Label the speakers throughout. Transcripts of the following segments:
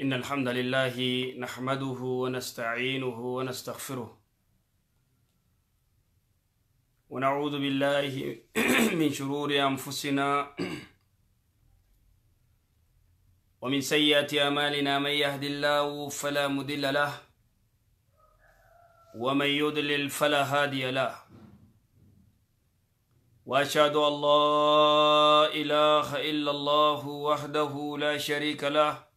Speaker 1: إن الحمد لله نحمده ونستعينه ونستغفره ونعوذ بالله من شرور أنفسنا ومن سيئات أعمالنا من يهد الله فلا مضل له ومن يضلل فلا هادي له وأشهد أن لا إله إلا الله وحده لا شريك له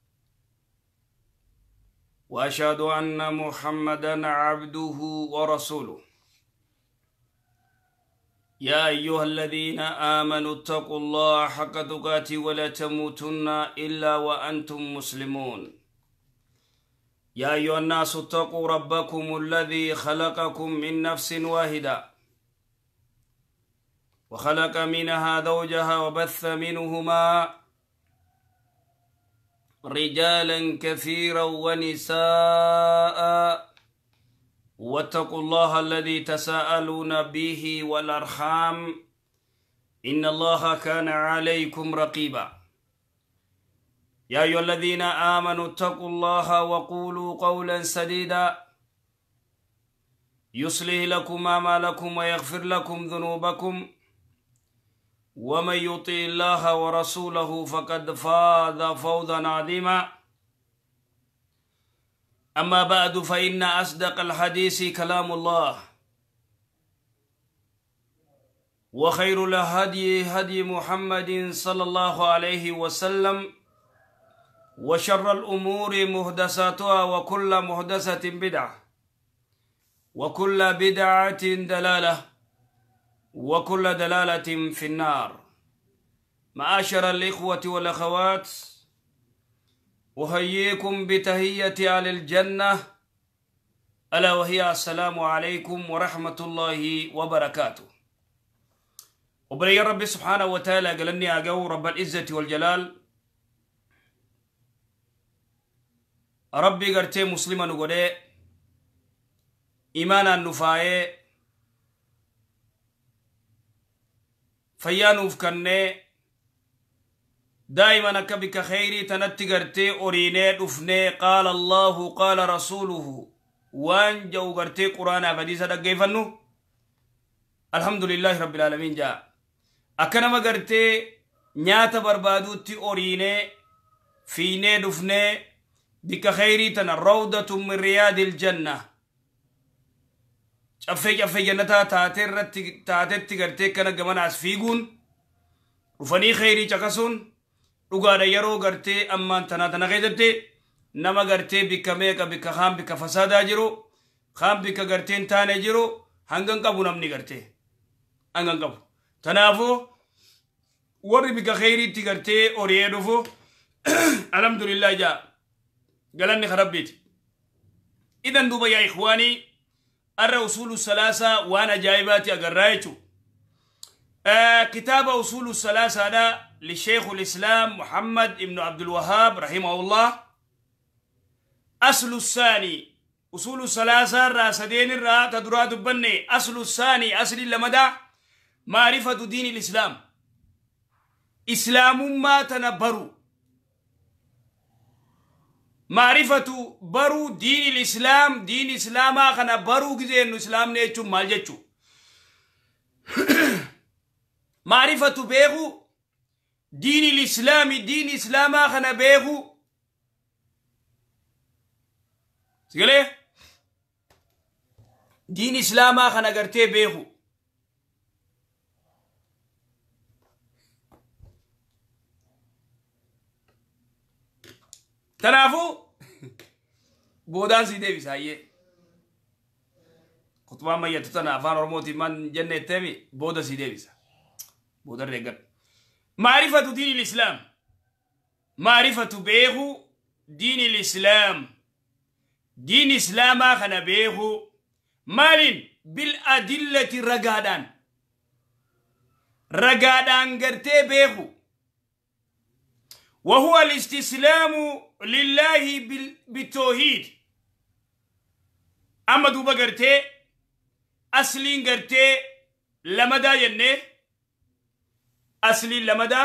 Speaker 1: وأشهد أن محمدا عبده ورسوله. يا أيها الذين آمنوا اتقوا الله حق تقاته ولا تموتن إلا وأنتم مسلمون. يا أيها الناس اتقوا ربكم الذي خلقكم من نفس واحدة وخلق منها زوجها وبث منهما رجالا كثيرا ونساء واتقوا الله الذي تساءلون به والأرحام إن الله كان عليكم رقيبا. يا أيها الذين آمنوا اتقوا الله وقولوا قولا سديدا يصلح لكم أعمالكم ويغفر لكم ذنوبكم ومن يطع الله ورسوله فقد فاز فوزا عظيما. أما بعد فإن أصدق الحديث كلام الله وخير الهدي هدي محمد صلى الله عليه وسلم وشر الأمور محدثاتها وكل محدثة بدعة وكل بدعة دلالة وكل دلالة في النار. معاشر الإخوة والأخوات، أحييكم بتحية أهل الجنة، ألا وهي السلام عليكم ورحمة الله وبركاته. وبري ربي سبحانه وتعالى قالني أجو رب العزة والجلال ربي قرتي مسلما نقولي إيمانا نفاي فيانوف كني دائما كبك خيري تنتي أوريني دفني قال الله قال رسوله وان جو غرتي قرآن حديث دغيفنو الحمد لله رب العالمين. جاء أكنما غرتي نياتا بربادوتي أوريني فيني دفني بك خيري تن روضة من رياض الجنة caffee jannataa taatetti gartee kana gamanaas fiiguun dhufanii kheyrii caqasuun dhugaadha. Yeroo gartee ammaan tanaa tana keessatti nama gartee bikka meeqa bikka kaan bikka fasaadaa jiru kaan bikka gartee hin taane jiru hangan qabu namni gartee hangan qabu. Tanaafuu warri bikka kheyriitti gartee horiyee dhufu alhamdulillah jaa galanni karabbiiti. Idan duuba yaa ikhwaanii أرى أصول الثلاثة وأنا جايباتي أقرأيته كتاب أصول الثلاثة هذا لشيخ الإسلام محمد ابن عبد الوهاب رحمه الله. أصل الثاني أصول الثلاثة راسدين الرا تدرى دبني. أصل الثاني أصل لمدى معرفة دين الإسلام إسلام ما تنبروا معرفة برو دين الإسلام دين الإسلام خنا برو جزء الإسلام نيتشو مال جتشو معرفة بيغو دين الإسلام دين الإسلام خنا بيغو سجله دين الإسلام خنا قرتي بيغو تنافو بودان سيدي بيسايه خطبة ما يتتنا أفان رموتي من جنة تامي بودا سيدي بيسا بودا رجل. معرفة دين الإسلام معرفة بيغو دين الإسلام دين الإسلام خنا بيغو مالين بالأدلة رقادان رقادان قرتي بيغو وهو الاستسلام لله بالتوحيد. أما دوبا قرتي أصلين قرتي لمدى جنة أصلين لمدى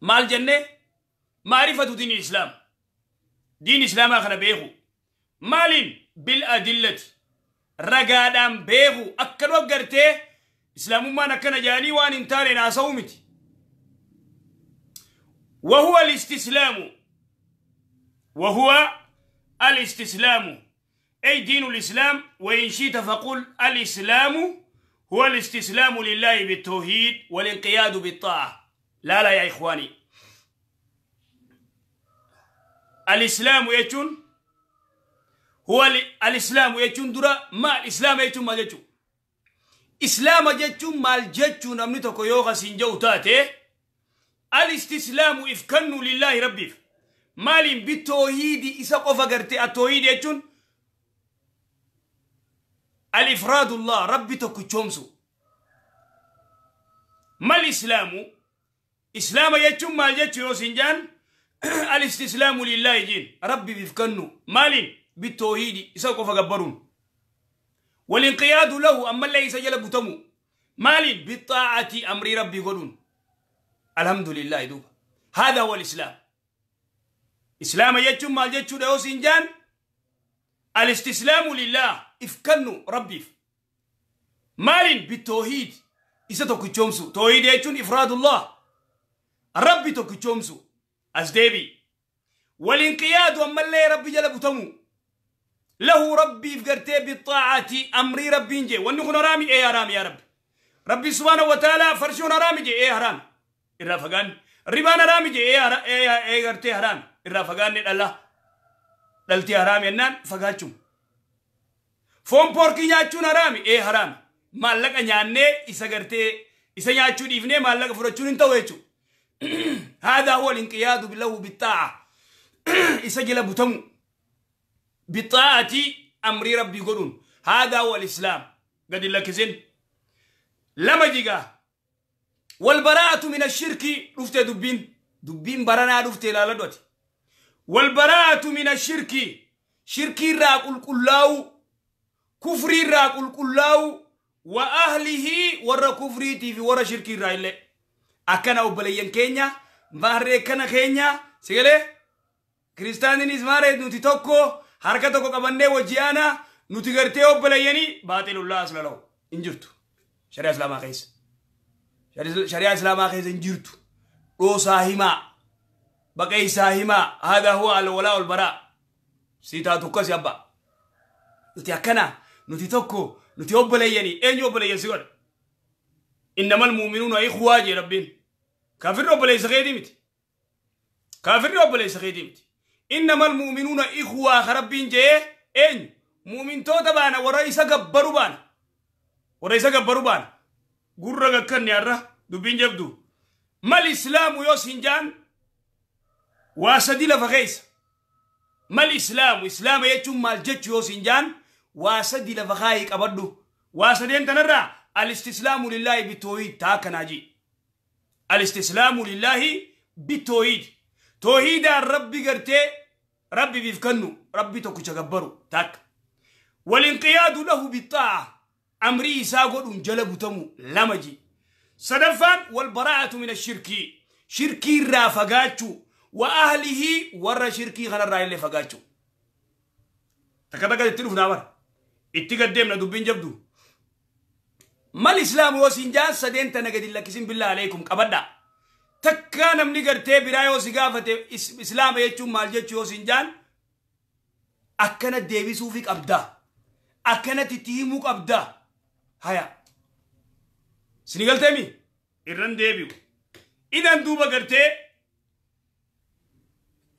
Speaker 1: مال جنة معرفة دين الإسلام. Diin islaamaa kana beeku. Maaliin? Bil adillati. Ragaadhaan beeku. Akkanuma gartee islaamummaan akkana jaanii waan hin taaneen haasa'uu miti. وهو الاستسلام، وهو الاستسلام أي دين الإسلام. وإن شئت فقل الإسلام هو الاستسلام لله بالتوحيد والانقياد بالطاعة. لا لا يا إخواني، الإسلام يجون هو الإسلام يجون درا ما الإسلام يجون ما يجون إسلام يجون ما الجتون أمنتك يوغا سنجو تاتي. الاستسلام إفكنوا لله ربي مالين بالتوحيد إسا قفا قرتي. التوحيد يجون الإفراد الله ربي تكتشومسو. ما الإسلام؟ إسلام يجون ما يجون سنجان الاستسلام لله جين ربي بيفكنوا مالين بالتوحيد إسا قفا قبرون والانقياد له أما اللي يسجل بتمو مالين بالطاعة أمر ربي قولون. الحمد لله دوب هذا هو الإسلام. إسلام يجون ما يجون يو سنجان الاستسلام لله إفكنوا ربي مالين بالتوحيد إسا تكتشومسو. توحيد يجون إفراد الله ربي تكتشومسو أسديبي والانقياد وأما اللي ربي جل بتمو له ربي فقرتي بالطاعة أمري ربي نجي ونكون رامي إيه رامي يا رب ربي سبحانه وتعالى فرشون رامي جي إيه حرام الرافقان ربان رامي جي إيه إيه إيه قرتي حرام الرافقان الله دلتي حرام ينان فقاتشم فون بوركي نياتشون حرامي إيه حرام مالك نياني إسا قرتي إسا نياتشون إفني مالك فرشون انتويتشو. هذا هو الانقياد له بالطاعة إسا جل بتمو بالطاعة أمر ربي يقولون. هذا هو الإسلام قد لك زين لما جيغا. والبراءة من الشرك رفت دبين دبين برانا رفت لا لدوت. والبراءة من الشرك شركي راقل كلاو كفري راقل كلاو وأهله ورا كفري تي في ورا شركي رايله أكنا أوبلين كينيا ماري كنا كينيا سيجلي كريستانينيز ماري نوتي توكو حركتك قبنة وجيانا نوتي قرتي أوبليني باطل الله أصلا إنجرتو شريعة إسلام خيس شريعة إسلام خيس إنجرتو رو ساهما بقي ساهما. هذا هو الولاء والبراء سيتا توكس يابا نوتي أكنا نوتي توكو نوتي أوبليني أين أوبلين سيقول إنما المؤمنون إخوة جي ربين كافر رب ليس غير كافر رب ليس غير. إنما المؤمنون إخوة ربين جي إن مؤمن توتا بانا ورئيس قبرو بانا ورئيس قبرو بانا قرر كن يا دبين جبدو. ما الإسلام يوسنجان واسدي لفغيس. ما الإسلام إسلام يجون مال جتش يوسنجان واسدي لفغايك أبدو واسدي أنت نرى الاستسلام لله بالتوحيد تاكناجي. الاستسلام لله بالتوحيد توحيد الرب قرتي ربي بيفكنو ربي تكوشغبرو تاك. والانقياد له بالطاعة أمري ساقود جلب تمو لمجي صدفان. والبراءة من الشرك شركي رافقاتشو وأهله ورا شركي غنى الرأي اللي فقاتشو تكتك تلوف نابر اتقدمنا دبين جبدو. ما الإسلام وسنجان سدين تنقد الله كسم بالله عليكم قبدا تكا نمني قرتي براي وسقافة إسلام يجون مال جيتشو وسنجان أكنا ديبي سوفيك أبدا أكنا تتيموك أبدا هيا سنقل تيمي إرن ديبيو. إذن دوبا قرتي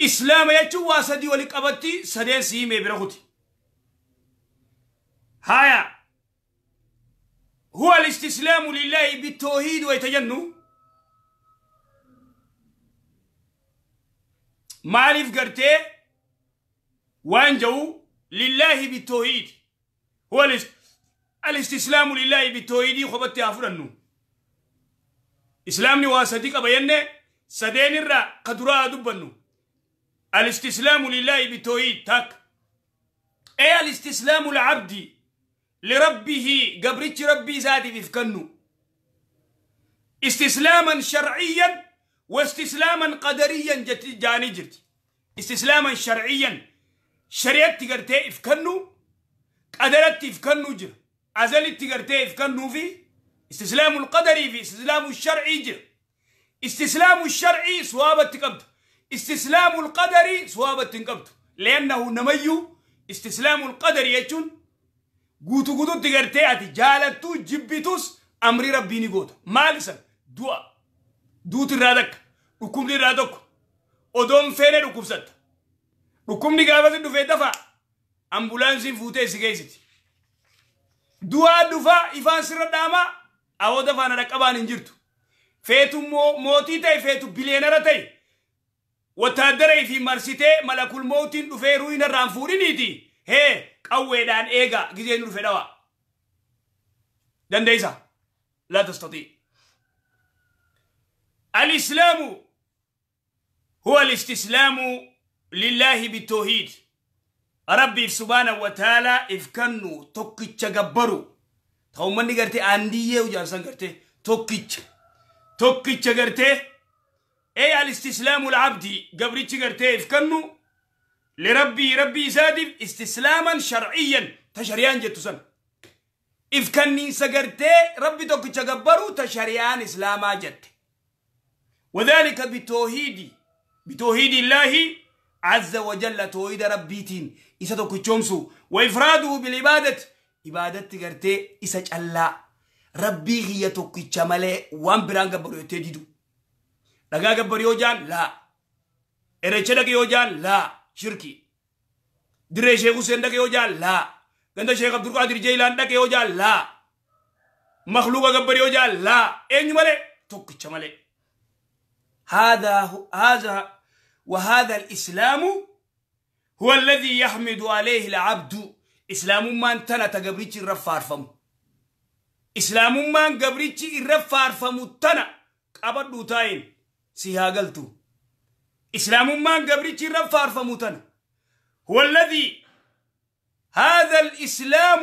Speaker 1: إسلام يجون واسدي ولك أبتي سدين سيمي برغوتي هيا. هو الاستسلام لله بالتوحيد ويتجنو معرف قرتي وانجو لله بالتوحيد. هو الاستسلام لله بالتوحيد خبطت أفرنو إسلامني واسديك أبيني سدين الرا قدرا دبنو الاستسلام لله بالتوحيد تاك. ايه الاستسلام العبد لربه قبرتش ربي ذاتي بيفكنو استسلاما شرعيا واستسلاما قدريا جاني جرت. Istislaaman sharciyyan shari'atti gartee if kennu, qadaratti if kennuu jira. Azalitti gartee if kennuu fi istislaamul qadarii fi istislaamu sharcii jira. Istislaamu sharcii suwaabatti qabdu. Istislaamul qadarii suwaabatti hin qabdu. Li'annahu namayyuu istislaamul qadarii jechuun guutuu guutuutti gartee ati jaalattuu jibbitus amrii rabbii ni goota. Maal isan? Du'a. Duuti irraa takka. Dhukkubni irraa tokko. Odoon feene dhukkubsatta. Dhukkubni gaafasi dhufee dafa ambulaansiin fuutee si geessiti. Du'aa dhufaa ifaan sirra dhaamaa awoo dafaan dhaqqabaan hin jirtu. Feetu mootii ta'e, feetu biliyeenara ta'e, wataadara fi marsitee malakul mootiin dhufee ruuyin irraan fuudhiniiti. Hee, qawweedhaan eega gizeen dhufe dhawa. Dandeessa? Laa tastatii. الإسلام هو الاستسلام لله بالتوحيد. ربي سبحانه وتعالى إفكنو توكيتش جبرو. تاومني قرتي عندي وجالسان قرتي توكيتش توكيتش قرتي. أي الاستسلام العبدي قبريتش قرتي إفكنو لربي ربي زادف استسلاما شرعيا تشريان جتوسن. إفكني سقرتي ربي توكيتش جبرو تشريان إسلاما جت. وذلك بتوحيد الله عز وجل، توحيد ربيتين إسا توكيتشومسو، وإفراده بالعبادة عبادة قرتي إسا الله ربي هي توكيتشمالي وان بران قبرو يتديدو. لغا قبرو جان لا، إرچه دقيو جان لا، شركي. دري شيخ حسين دقيو جان لا، غند شيخ عبد القادر جيلان دقيو جان لا، مخلوق قبرو جان لا، إني مالي توكيتشمالي. هذا وهذا الإسلام هو الذي يحمد عليه العبد. إسلام ما انتنا تقبريتش الرفار فم. إسلام ما قبريتش الرفار فم تنا قبضو تاين سيهاقلتو. إسلام ما قبريتش الرفار فم تنا هو الذي هذا الإسلام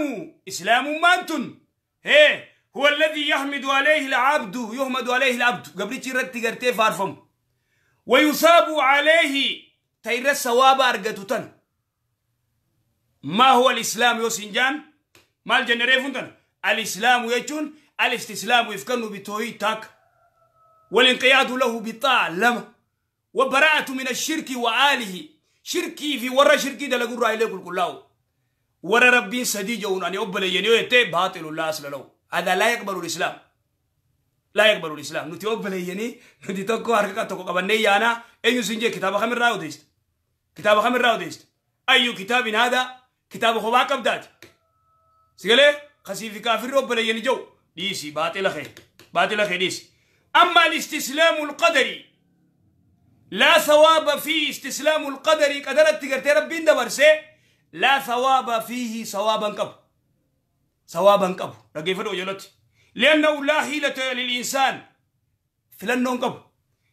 Speaker 1: إسلام ما انتن هي هو الذي يحمد عليه العبد، يحمد عليه العبد قبريتش الرتي قرتي فارفم، ويثاب عليه تير الثواب أرجتتن. ما هو الإسلام يوسنجان؟ ما الجنريفون؟ الإسلام يجون الاستسلام يفكنوا بتوحيد تاك، والانقياد له بالطاعة لما، وبراءة من الشرك وآله. شركي في ورا شركي ده لقول رأي لكل كله ورا ربي سديجة ونعني أبلي ينيو باطل لا أصل له. هذا لا يقبل الإسلام، لا يقبل الإسلام. نتي أبلي يني نتي تكو حركة تكو قبلني أنا أيو سنجي كتاب خمر راوديست، كتاب خمر راوديست. أي كتاب هذا؟ كتاب خباك أبدات سجله خسيف كافر أبلي يني جو ديسي باطل خير، باطل خير ديسي. أما الاستسلام القدري لا ثواب فيه. استسلام القدري قدرت تقرتي ربي دبرسي لا ثواب فيه. ثوابا قبل، ثوابا قبل رقيفة وجلت، لأنه لا حيلة للإنسان فلنون قبل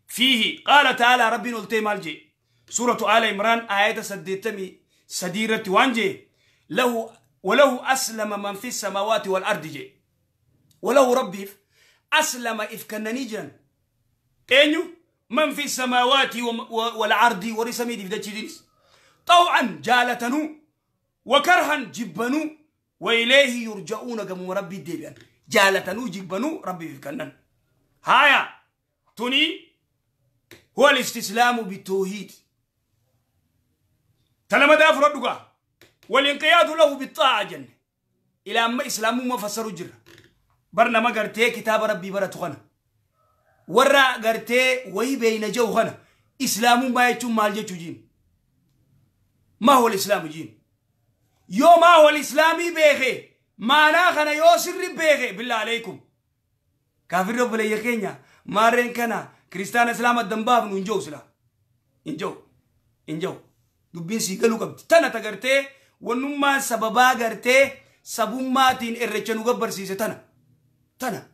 Speaker 1: فيه. قال تعالى ربي نلتي مالجي سورة آل عمران آية سديتمي سديرة وانجي له وله أسلم من في السماوات والأرض جي. وله ربي أسلم إفكنني إنيو من في السماوات والأرض ورسمي في دتشيديس طوعا جالتنو وكرها جبنو وإليه يرجعون كم ربي ديبان. جالتنو جبنو ربي في كنن. هايا توني هو الاستسلام بالتوحيد تلما داف ردك والانقياد له بالطاعة جنة. إلى أما إسلام ما فسروا جرة برنا ما قرتي كتاب ربي برتخنا ورا قرتي وهي بين جو خنا إسلام ما يتم مال جين. ما هو الإسلام جين؟ يو ما هو الإسلامي بيخي ما خنا يو سر بيخي بالله عليكم. كافر رب لي ما رين كنا كريستان إسلام الدنباب ننجو سلا إنجو إنجو دبين سيقلو قبت تنا تقرتي ونما سببا قرتي سبوماتين إرچنو قبر سيسي تنا تنا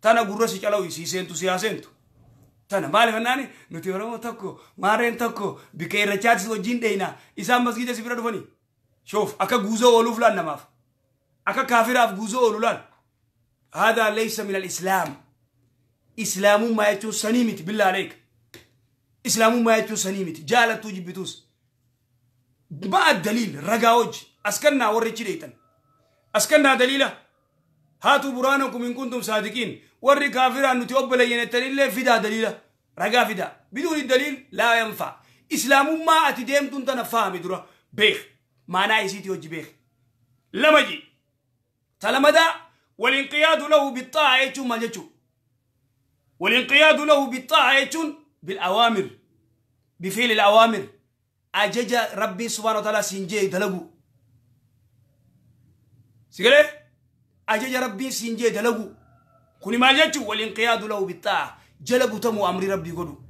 Speaker 1: تنا قرسي چلوي سيسينتو سياسينتو تنا مالي فناني نتي ورمو تكو مارين تكو بكي رچاتس وجين دينا إسام مسجد سيبرا دفني. شوف أكا غوزو أولو فلان نماف أكا كافر أف غوزو أولو لان. هذا ليس من الإسلام. إسلام ما يتو سنيمت بالله عليك. Islaamummaa jechuun sanii miti. Jaalattuu jibbituus. Ma'a daliil ragaa hojii. Askannaa warri ichi dheeytan. Askannaa daliila. Haatu buraanakum in kuntum saadiqiin. Warri kaafiraan nuti obboleeyyan jettanillee fidaa daliila. Ragaa fidaa. Biduuni daliil laa yanfaa. Islaamummaa ati deemtuun tana fahami dura beek. Maanaa isiitii hojii beek. Lama ji. Talamadaa walinqiyaadu lahu bixaa'a jechuun maal jechuun? Walinqiyaadu lahu bixaa'a jechuun bil awaamir. Bifiili awaamir. Ajaja Rabbiin subhaana wa ta'ala siin jee dalagu. Sigalee? Ajaja Rabbiin siin jee dalagu. Kuni maal jechuun? Walinqiyaadu lahu bixaa'a. Jala butamuu amrii Rabbii godhu.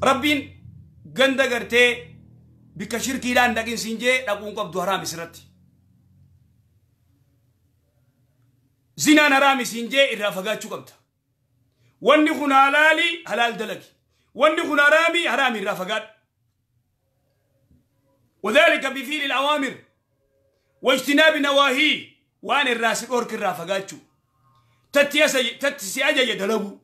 Speaker 1: Rabbiin ganda gartee bikka shirkiidhaan dhaqin siin jee dhaquun qabdu haraam isirratti. Zinaan haraam siin jee irraa fagaachuu qabda. Wanni kun halaali halaal dalagi. Wanni kun haraami haraami irraa fagaadhu. وذلك بفعل الأوامر واجتناب نواهيه وان الراس أورك الرافقاتشو تتسي أجج دلقو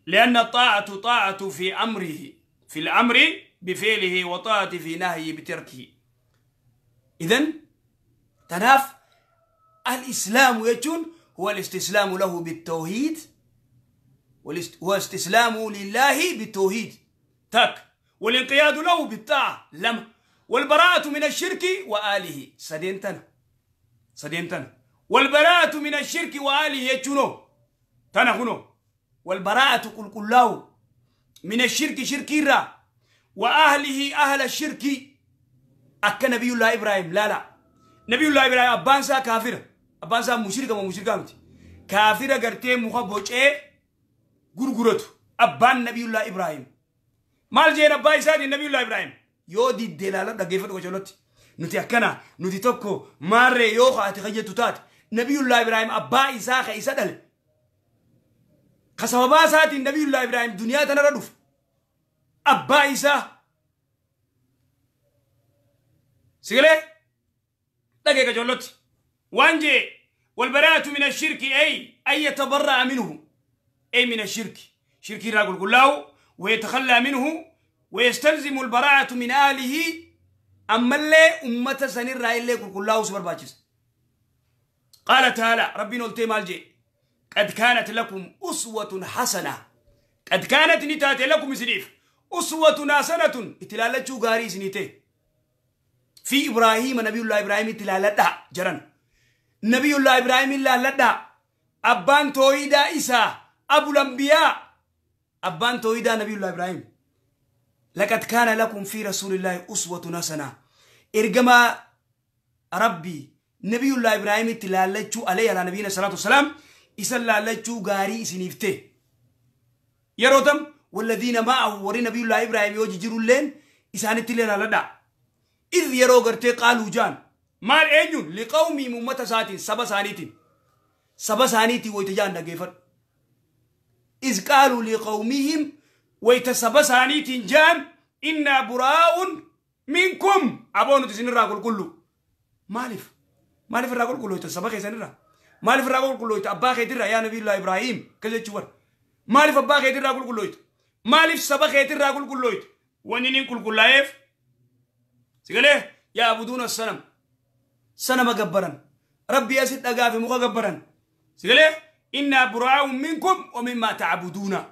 Speaker 1: لأن الطاعة طاعة في أمره في الأمر بفعله وطاعة في نهيه بتركه. إذن تناف الإسلام يجون هو الاستسلام له بالتوحيد، هو استسلام لله بالتوحيد تك، والانقياد له بالطاعة لم، والبراءة من الشرك وآله. سدينتنا سدينتنا والبراءة من الشرك وآله يجونو تنخنو والبراءة قل قل من الشرك شركيرا وأهله أهل الشرك. أك نبي الله إبراهيم لا لا نبي الله إبراهيم أبانسا كافر أبانسا مشركة ومشركة كافرة قرتي مخبوش إيه غرغرته أبان نبي الله إبراهيم مال جين أبا إسادي نبي الله إبراهيم يودي الدلالة دقيفة وجلوتي نتي أكنا نتي توكو ماري يوخا أتخيجتو تات نبي الله إبراهيم أبا إساخ إسادل خسبابا ساتي نبي الله إبراهيم دنيا تنردف أبا إسا سيقلي دقيقة جلوتي وانجي والبراءة من الشرك أي أن يتبرأ منه أي من الشرك شرك راقل قلاه ويتخلى منه ويستلزم البراءة من آله. أما اللي أمة سنير رأي اللي قل الله سبر باجس. قال تعالى ربي نولتي مالجي قد كانت لكم أسوة حسنة قد كانت نتات لكم سنيف أسوة حسنة اتلالتشو غاري سنيتي في إبراهيم نبي الله إبراهيم اتلالتا جرن نبي الله إبراهيم اتلالتا أبان تويدا إسا أبو الأنبياء أبان تويدا نبي الله إبراهيم لقد كان لكم في رسول الله أسوة حسنة إرجما ربي نبي الله إبراهيم تلالتشو عليه على نبينا صلى الله عليه وسلم إسلالتشو غاري سنيفته يروتم والذين معه وري نبي الله إبراهيم يوجي اللين إسان تلالتا إذ يرو غرتي قالوا جان مال أيون لقومي ممتا ساتين سبا سانيتين سبا سانيتي ويتجان دقيفر إذ قالوا لقومهم ويتسبا سانيتين جان إنا براء منكم أبونو تسين الراقل كله مالف مالف الراقل كله يتسبا خيسان الرا مالف الراقل كله يتأبا خيتر يا نبي الله إبراهيم كذا تشور مالف أبا خيتر الراقل كله يت مالف سبا خيتر الراقل كله يت ونين كل كلايف سيقوله يعبدون الصنم صنم جبرا ربي أسد أقافي مغا جبرا سيقوله إنا براء منكم ومما تعبدون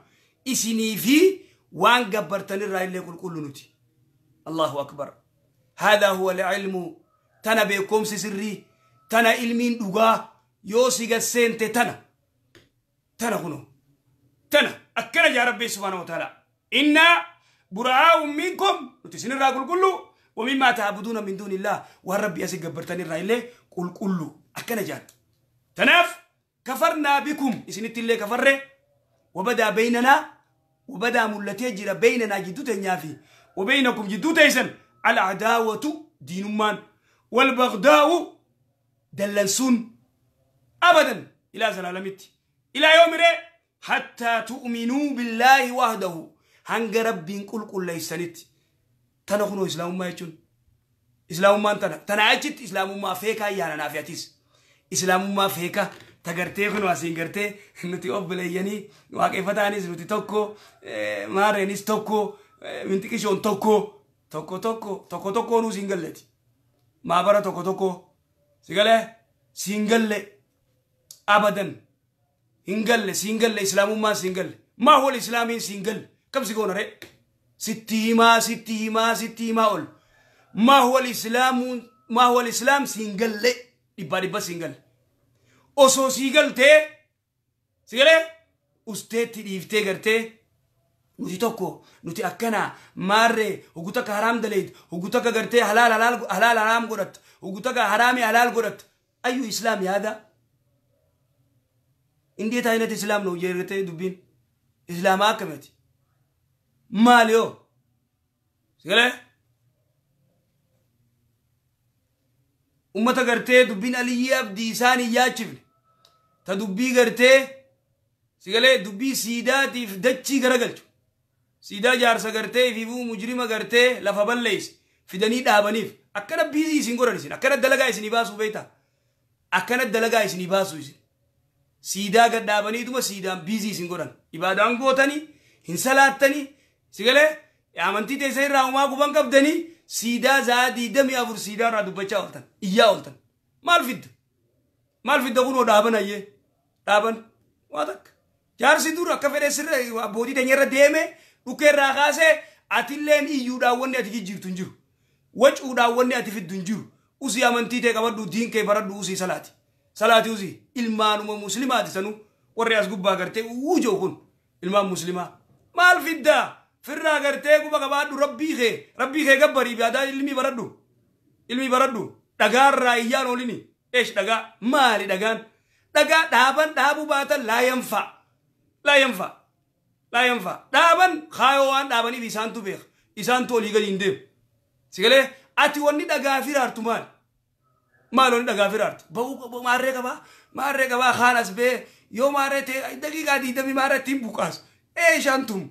Speaker 1: إسني في وان جبرتني الرأي اللي يقول كل نتي. الله أكبر. هذا هو العلم تنا بكم سري تنا علمين دغا يوسي سنت تنا تنا كنو تنا أكنا يا ربي سبحانه وتعالى إنا براء منكم نتسن الرأي كله ومما تعبدون من دون الله والرب يسي جبرتني الرأي اللي قل كله أكنا جان تناف كفرنا بكم إسنت اللي كفره وبدا بيننا وبدا ملتي جرى بيننا جدو تنيافي وبينكم جدو تيسن العداوة دين من والبغضاء دلنسون أبدا إلى زلالمت إلى يوم ري حتى تؤمنوا بالله وحده هنگ ربين قل قل ليسنت تنخنو إسلام ما يجون إسلام ما تنا تنعجت إسلام ما فيك يا نافياتيس إسلام ما فيك Tagartee kun asiin gartee nuti obboleeyyanii waaqeffataanis nuti tokko, maarreenis tokko, minxiqishoon tokko, tokko tokko tokko tokkoonuu siin galleeti. Maabara tokko tokko si galee siin galle abadan hin galle siin galle islaamummaan siin galle maa wal islaamiin siin galle kam si goona ree sitti himaa sitti himaa sitti himaa ol maa wal islaamuun maa wal islaam siin galle dhibbaa dhibba siin galle. Osoo sii galtee si galee usteetti dhiiftee gartee nuti tokko nuti akkana maarree hogu takka haraam daleet hogu takka gartee halaal halaal halaal haraam godhatta hogu takka haraami halaal godhatta ayyu islaam yaada እንዴት አይነት እስላም ነው የረተ ዱቢን እስላም አከመት ማልዮ ሲገለ ummata gartee dubbiin Aliyyi Abdii isaan hin yaachifne ta dubbii gartee sigalee dubbii siidaatiif dachii garagalchu siidaa jaarsa gartee ififuu mujrima gartee lafa balleeyse fidanii dhaabaniif akkana biizii isin godhan isin akkana dalagaa isinii baasuu beektaa akkana dalagaa isinii baasuu isin siidaa gad dhaabaniituma siidaan biizii isin godhan ibaadaan gootanii hin salaattanii sigalee amantii teessa irraa umaa guban qabdanii siidaa zaa 24 siidaa irraa dubbachaa ooltan iyyaa ooltan maal fidda maal fidda kunoo dhaaban ayyee dhaaban waa takka jaarsi dur akka fedhe sirra abbootii teenya irra deeme dhukkee irraa kaasee atilleen iyyuudhaan wanni ati jijjiirtu hin jiru wacuudhaan wanni ati fiddu hin jiru usii amantii tee qabadhu diin kee baradhu usii salaati salaati usii ilmaanuma muslimaati sanuu warri as gubbaa gartee uujoo kun ilmaan muslimaa maal fiddaa firraa gartee quba qabaadhu rabbii kee gabbarii biyaadaa ilmii baradhu dhagaarraa iyyaan oolini eesh dhagaa maali dhagaan dhagaa dhaaban dhaabuu baatan laa yanfa laa yanfa laa yanfa dhaaban kaayoo waan dhaabaniif isaantu beeka isaantu olii gadi hin deemu sigalee ati wanni dhagaa firaartu maali maal wanni dhagaa firaartu ba'uu maarree qabaa kaan as bee yoo maarree ta'e daqiiqaa 20 maarree ittiin buqaasu eeshantum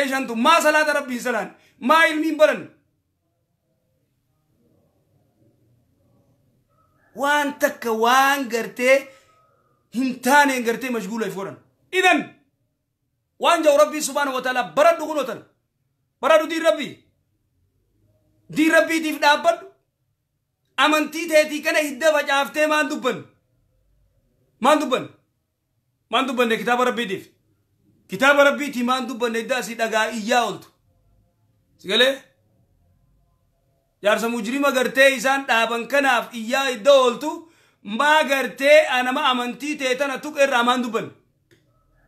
Speaker 1: eeshantum maa salaata rabbiin salaan maa ilmiin baran waan takka waan gartee hin taaneen gartee mashguula if godhan idan waan jau rabbii subhaanahu wa ta'ala baradhu kunotan baradhu diin rabbii diin rabbiitiif dhaabbadhu amantii teetii kana hidda facaaftee maan dubbanne maan dubbanne maan dubbanne kitaaba rabbiitiif kitaaba rabbiitii maan dubbanne hidda asii dhagaa iyyaa ooltu sigalee jaarsa mujrima gartee isaan dhaaban kanaaf iyyaa hidda ooltu maa gartee anama amantii tee tana tuqa irraa maan dubbanne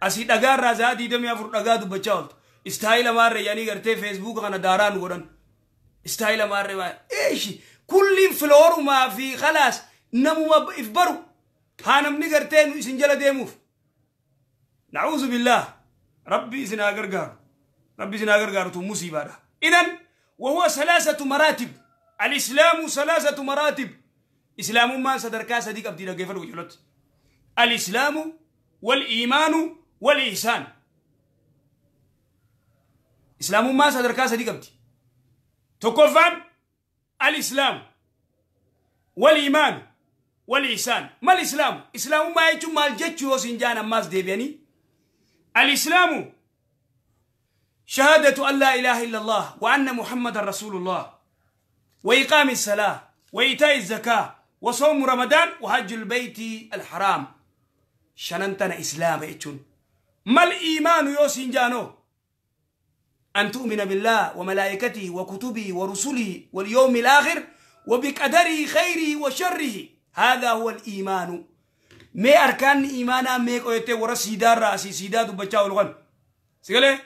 Speaker 1: asii dhagaa irraa za'a 24 dhagaa dubbachaa ooltu istaayila maarree yaanii gartee feesbuuka kana daaraa nu godhan istaayila maarree maa eeshi kulliin filoorumaa fi khalaas namuma if baru haa namni gartee nu isin jala deemuuf na'uuzu billaah rabbi isin haa gargaaru rabbi isin haa gargaaru tun musiibaadha idan وهو ثلاثة مراتب الإسلام ثلاثة مراتب إسلام ما صدركا صديق أبدي لقيفر وجلت الإسلام والإيمان والإحسان إسلام ما صدركا صديق أبدي تكفان الإسلام والإيمان والإحسان ما الإسلام؟ إسلام ما يجو مال جتشو سنجانا ماس ديبياني الإسلام شهادة أن لا إله إلا الله وأن محمد رسول الله وإقام الصلاة وإيتاء الزكاة وصوم رمضان وحج البيت الحرام شننتنا إسلام إتشون ما الإيمان يوسين جانو أن تؤمن بالله وملائكته وكتبه ورسله واليوم الآخر وبقدره خيره وشره هذا هو الإيمان ما أركان إيمانا ما قويته ورا سيدار رأسي سيداد بچاو لغن سيقاله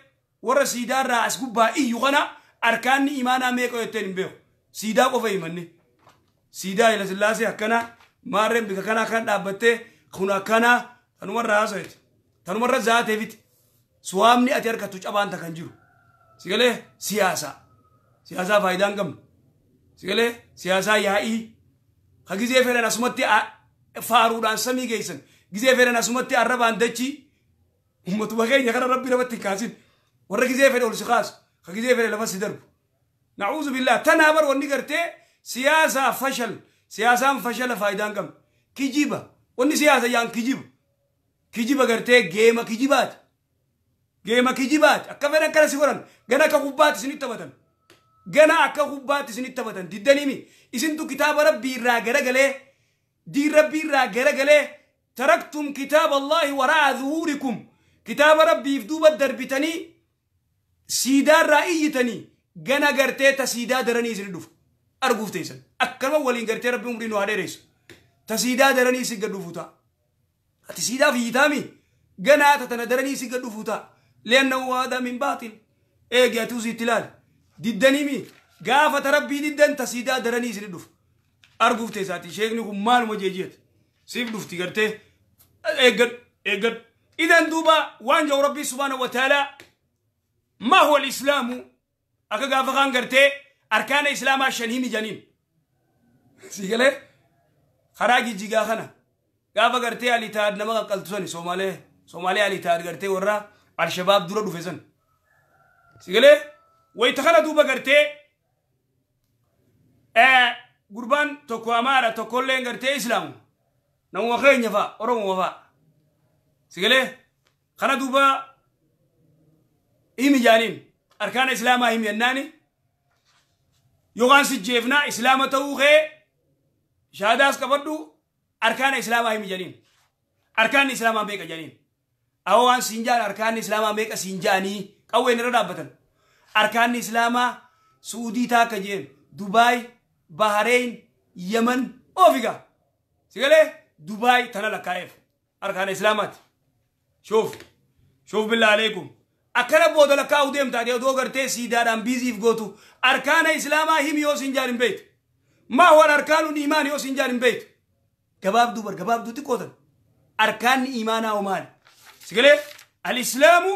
Speaker 1: ورا سيدار رأس قبا إيو غنا أركان إيمانا ما قويته نبيه سيدا قفا إيماني سيدا إلى سلاسي أكنا مارم بك كنا كان دابته خنا كنا تنور رأسه تنور ذاته فيت سوامني أتيار كتوش أبان تكنجرو سيقاله سياسة سياسة فايدان كم سيقاله سياسة يائي خجزي فعلا أسمتي فارودان سمي جيسن جزي فعلا أسمتي عربان دتشي ومتوقعين يا ربي ربتي كاسين ورجزي فعلا ولسخاص خجزي فعلا لبس درب نعوذ بالله تنابر ونقرتي سياسة فشل سياسة فشل فايدان كم كجيبة Wanni siyaasa yaan kijiba. Kijiba gartee geema kijibaati. Geema kijibaati. Akka fedhan kana si godhan. Gana akka kubbaatti isinitti taphatan. Gana akka kubbaatti isinitti taphatan. Diddaniimi. Isintu kitaaba rabbii irraa garagalee diin rabbii irraa garagalee taraktum kitaaba Allaahi waraa zuhuurikum. Kitaaba rabbiif duuba darbitanii siidaarraa iyyitanii gana gartee ta siidaa daranii isin dhufu. Arguuf teessan. Akkanuma waliin gartee rabbi umrii nu haa dheeressu. Ta siidaa daranii isin gad dhufu ta'a. Ati siidaaf iyyitaami ganaa ta tana daranii isin gad dhufu ta'a. Li'annahu haadaa min baatil. Eegi ati usiitti ilaali. Diddaniimi gaafa ta rabbii diddan ta siidaa daranii isin dhufu. Arguuf teessaati. Sheekni kun maaluma jeejeeti. Siif dhufti gartee eeggadhu eeggadhu. Idan duuba waan jedhu rabbii subhaanahu wa ta'aalaa ما هو الإسلام؟ أكا غافا خان غرتي أركان الإسلام شن هيمي جانين. سيغلي خراجي جيغا خنا غافا غرتي علي تاد نما قلتسوني سومالي سومالي علي تاد غرتي ورا الشباب دورا دوفيسن. سيغلي ويتخنا دوبا غرتي غربان توكو أمارا توكولين غرتي إسلام نمو خينيا فا أورمو فا. سيغلي خنا دوبا هيمي جانين أركان الإسلام هيمي الناني يوغان سجيفنا إسلام توخي شهاداس كبردو أركان الإسلام هيمي جانين أركان الإسلام بيك جانين أوان سنجان أركان الإسلام بيك سنجاني قوين ردابتن أركان الإسلام سعودي تاك جين دبي بحرين يمن أوفيكا سيقالي دبي تنا لكايف أركان الإسلامات شوف شوف بالله عليكم akkana booda lakkaa'uu deemta ati odoo gartee siidaadhaan biiziif gootu arkaana islaamaa himi yoo siin jaan hin beektu. Maa huwa arkaanu iimaan yoo siin jaan hin beektu. Gabaabduu bar gabaabduu xiqqootan. Arkaanni iimaanaa hoo maali? Sigalee al-islaamu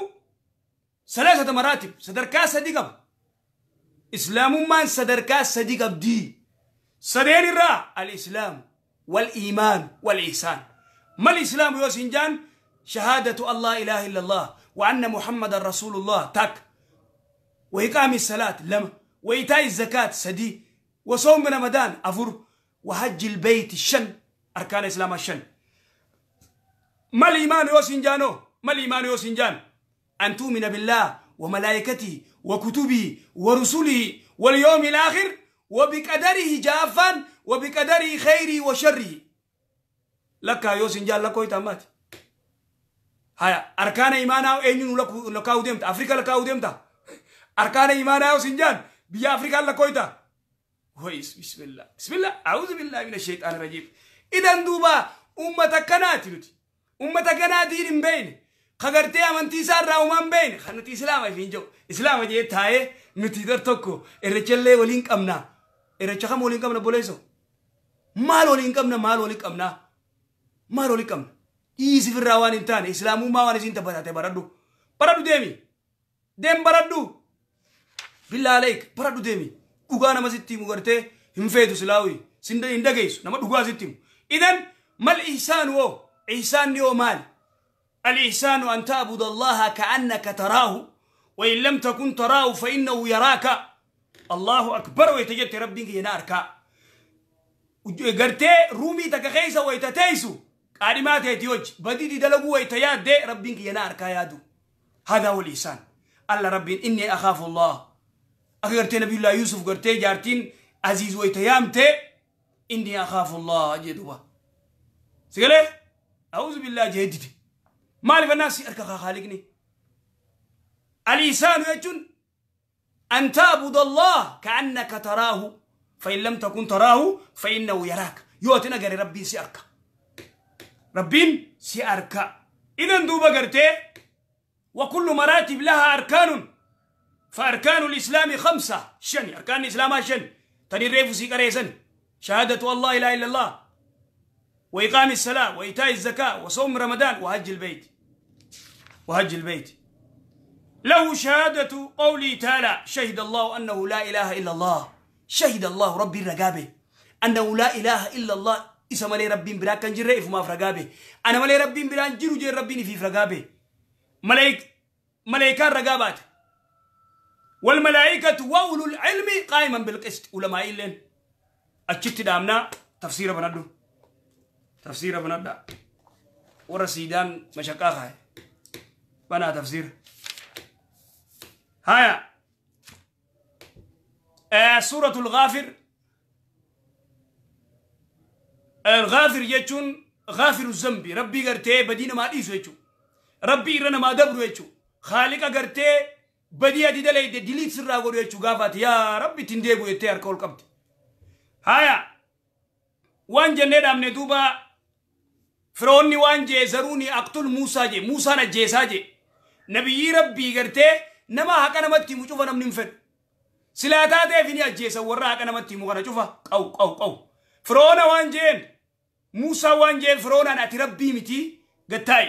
Speaker 1: salaasata maraatib sadarkaa sadii qaba. Islaamummaan sadarkaa sadii qabdi. Sadeen irraa al-islaamu wal iimaan wal ihsaan. Mal islaamu yoo siin jaan shahaadatu Allah ilaaha illallah. وأن محمد رسول الله تك وإقام الصلاة لما وإيتاء الزكاة سدي وصوم رمضان أفر وحج البيت الشن أركان الإسلام الشن. ما الإيمان يوسنجانو ما الإيمان يوسنجان أن تؤمن بالله وملائكته وكتبه ورسله واليوم الآخر وبقدره جافا وبقدره خيره وشره. لك يوسنجان لك ويتامات هيا أركان إيمانا أينو لكاو ديمتا أفريقيا لكاو ديمتا أركان إيمانا وسنجان بيا أفريقيا لكويتا ويس بسم الله بسم الله أعوذ بالله من الشيطان الرجيم. إذن دوبا أمة كناتي نتي أمة كناتي من بين خغرتي أمنتي سار راومان بين خنتي إسلام فينجو إسلام جي تاي نتي در توكو إرچلي ولينك أمنا إرچخم ولينك أمنا بوليسو مال ولينك أمنا مال ولينك أمنا مال ولينك أمنا Easy for Rawan in Tan, Islamu Mawan is in Tabarate Baradu. Baradu Demi. Dem Baradu. Billa Lake, Baradu Demi. Ugana Maziti Mugarte, Himfetu Silawi, Sinda in the case, Namaduga Zitim. Idan Mal Ihsan wo, Ihsan yo mal. Al Ihsanu an ta'bud Allah ka'annaka tarahu, wa in lam takun tarahu fa innahu yaraka. Allahu akbar wa yatajatti rabbika yanarka. Garte Rumi takakhaisa wa yatataisu. قادمات يتيوج بديدي دلقوا ويتياد ربك ينار كيادو. هذا هو الإحسان. الله ربي إني أخاف الله. أخيرت نبي الله يوسف قرتي جارتين عزيز ويتيامتي إني أخاف الله جدوا. سيقولي أعوذ بالله جهدتي. مالي فالناس أركا خالقني. الإحسان يجون أن تعبد الله كأنك تراه فإن لم تكن تراه فإنه يراك. يوتنا قري ربي سيأركا. ربين سيأركا. إذن دوبا قرتي وكل مراتب لها أركان فأركان الإسلام 5 شن أركان الإسلام شن تاني ريفو سيكاريسن شهادة الله لا إله إلا الله وإقام الصلاة وإيتاء الزكاة وصوم رمضان وحج البيت وحج البيت. له شهادة قوله تعالى شهد الله أنه لا إله إلا الله. شهد الله ربي الرقابة أنه لا إله إلا الله. إسا مالي ربين برا كان جرى إفما فرقابي أنا مالي ربين برا جرو جر ربيني في فرقابي ملايكان رقابات والملائكة وأولو العلم قائما بالقسط. علماء إلين أجت دامنا تفسير بندو Tafsiira banadhaa. Warra siidaan mashaqaa kaaye. Banaa tafsiira. Haya. Suuratul Ghaafir. Ghaafir jechuun Ghaafiru zambi. Rabbii gartee badii namaa dhiisu jechuudha. Rabbii irra namaa dabru jechuudha. Khaaliqa gartee badii ati dalayde diliit sirraa godhu jechuu gaafaati yaa rabbi ittiin deebi'u jettee harka ol qabdi. Haya. Waan jennee dhaabne duuba Firoonni waan jee zaruuni aqtul Muusaa jee Muusaan ajjeesaa jee nabiyyii rabbii gartee nama haqa namatti himu cufa namni hin fedhu. Silaa taateef ni ajjeesan warra haqa namatti himu kana cufa qaw qaw qaw. Firoona waan jeen Muusaa waan jeen firoonaan ati rabbii miti gattaa'i.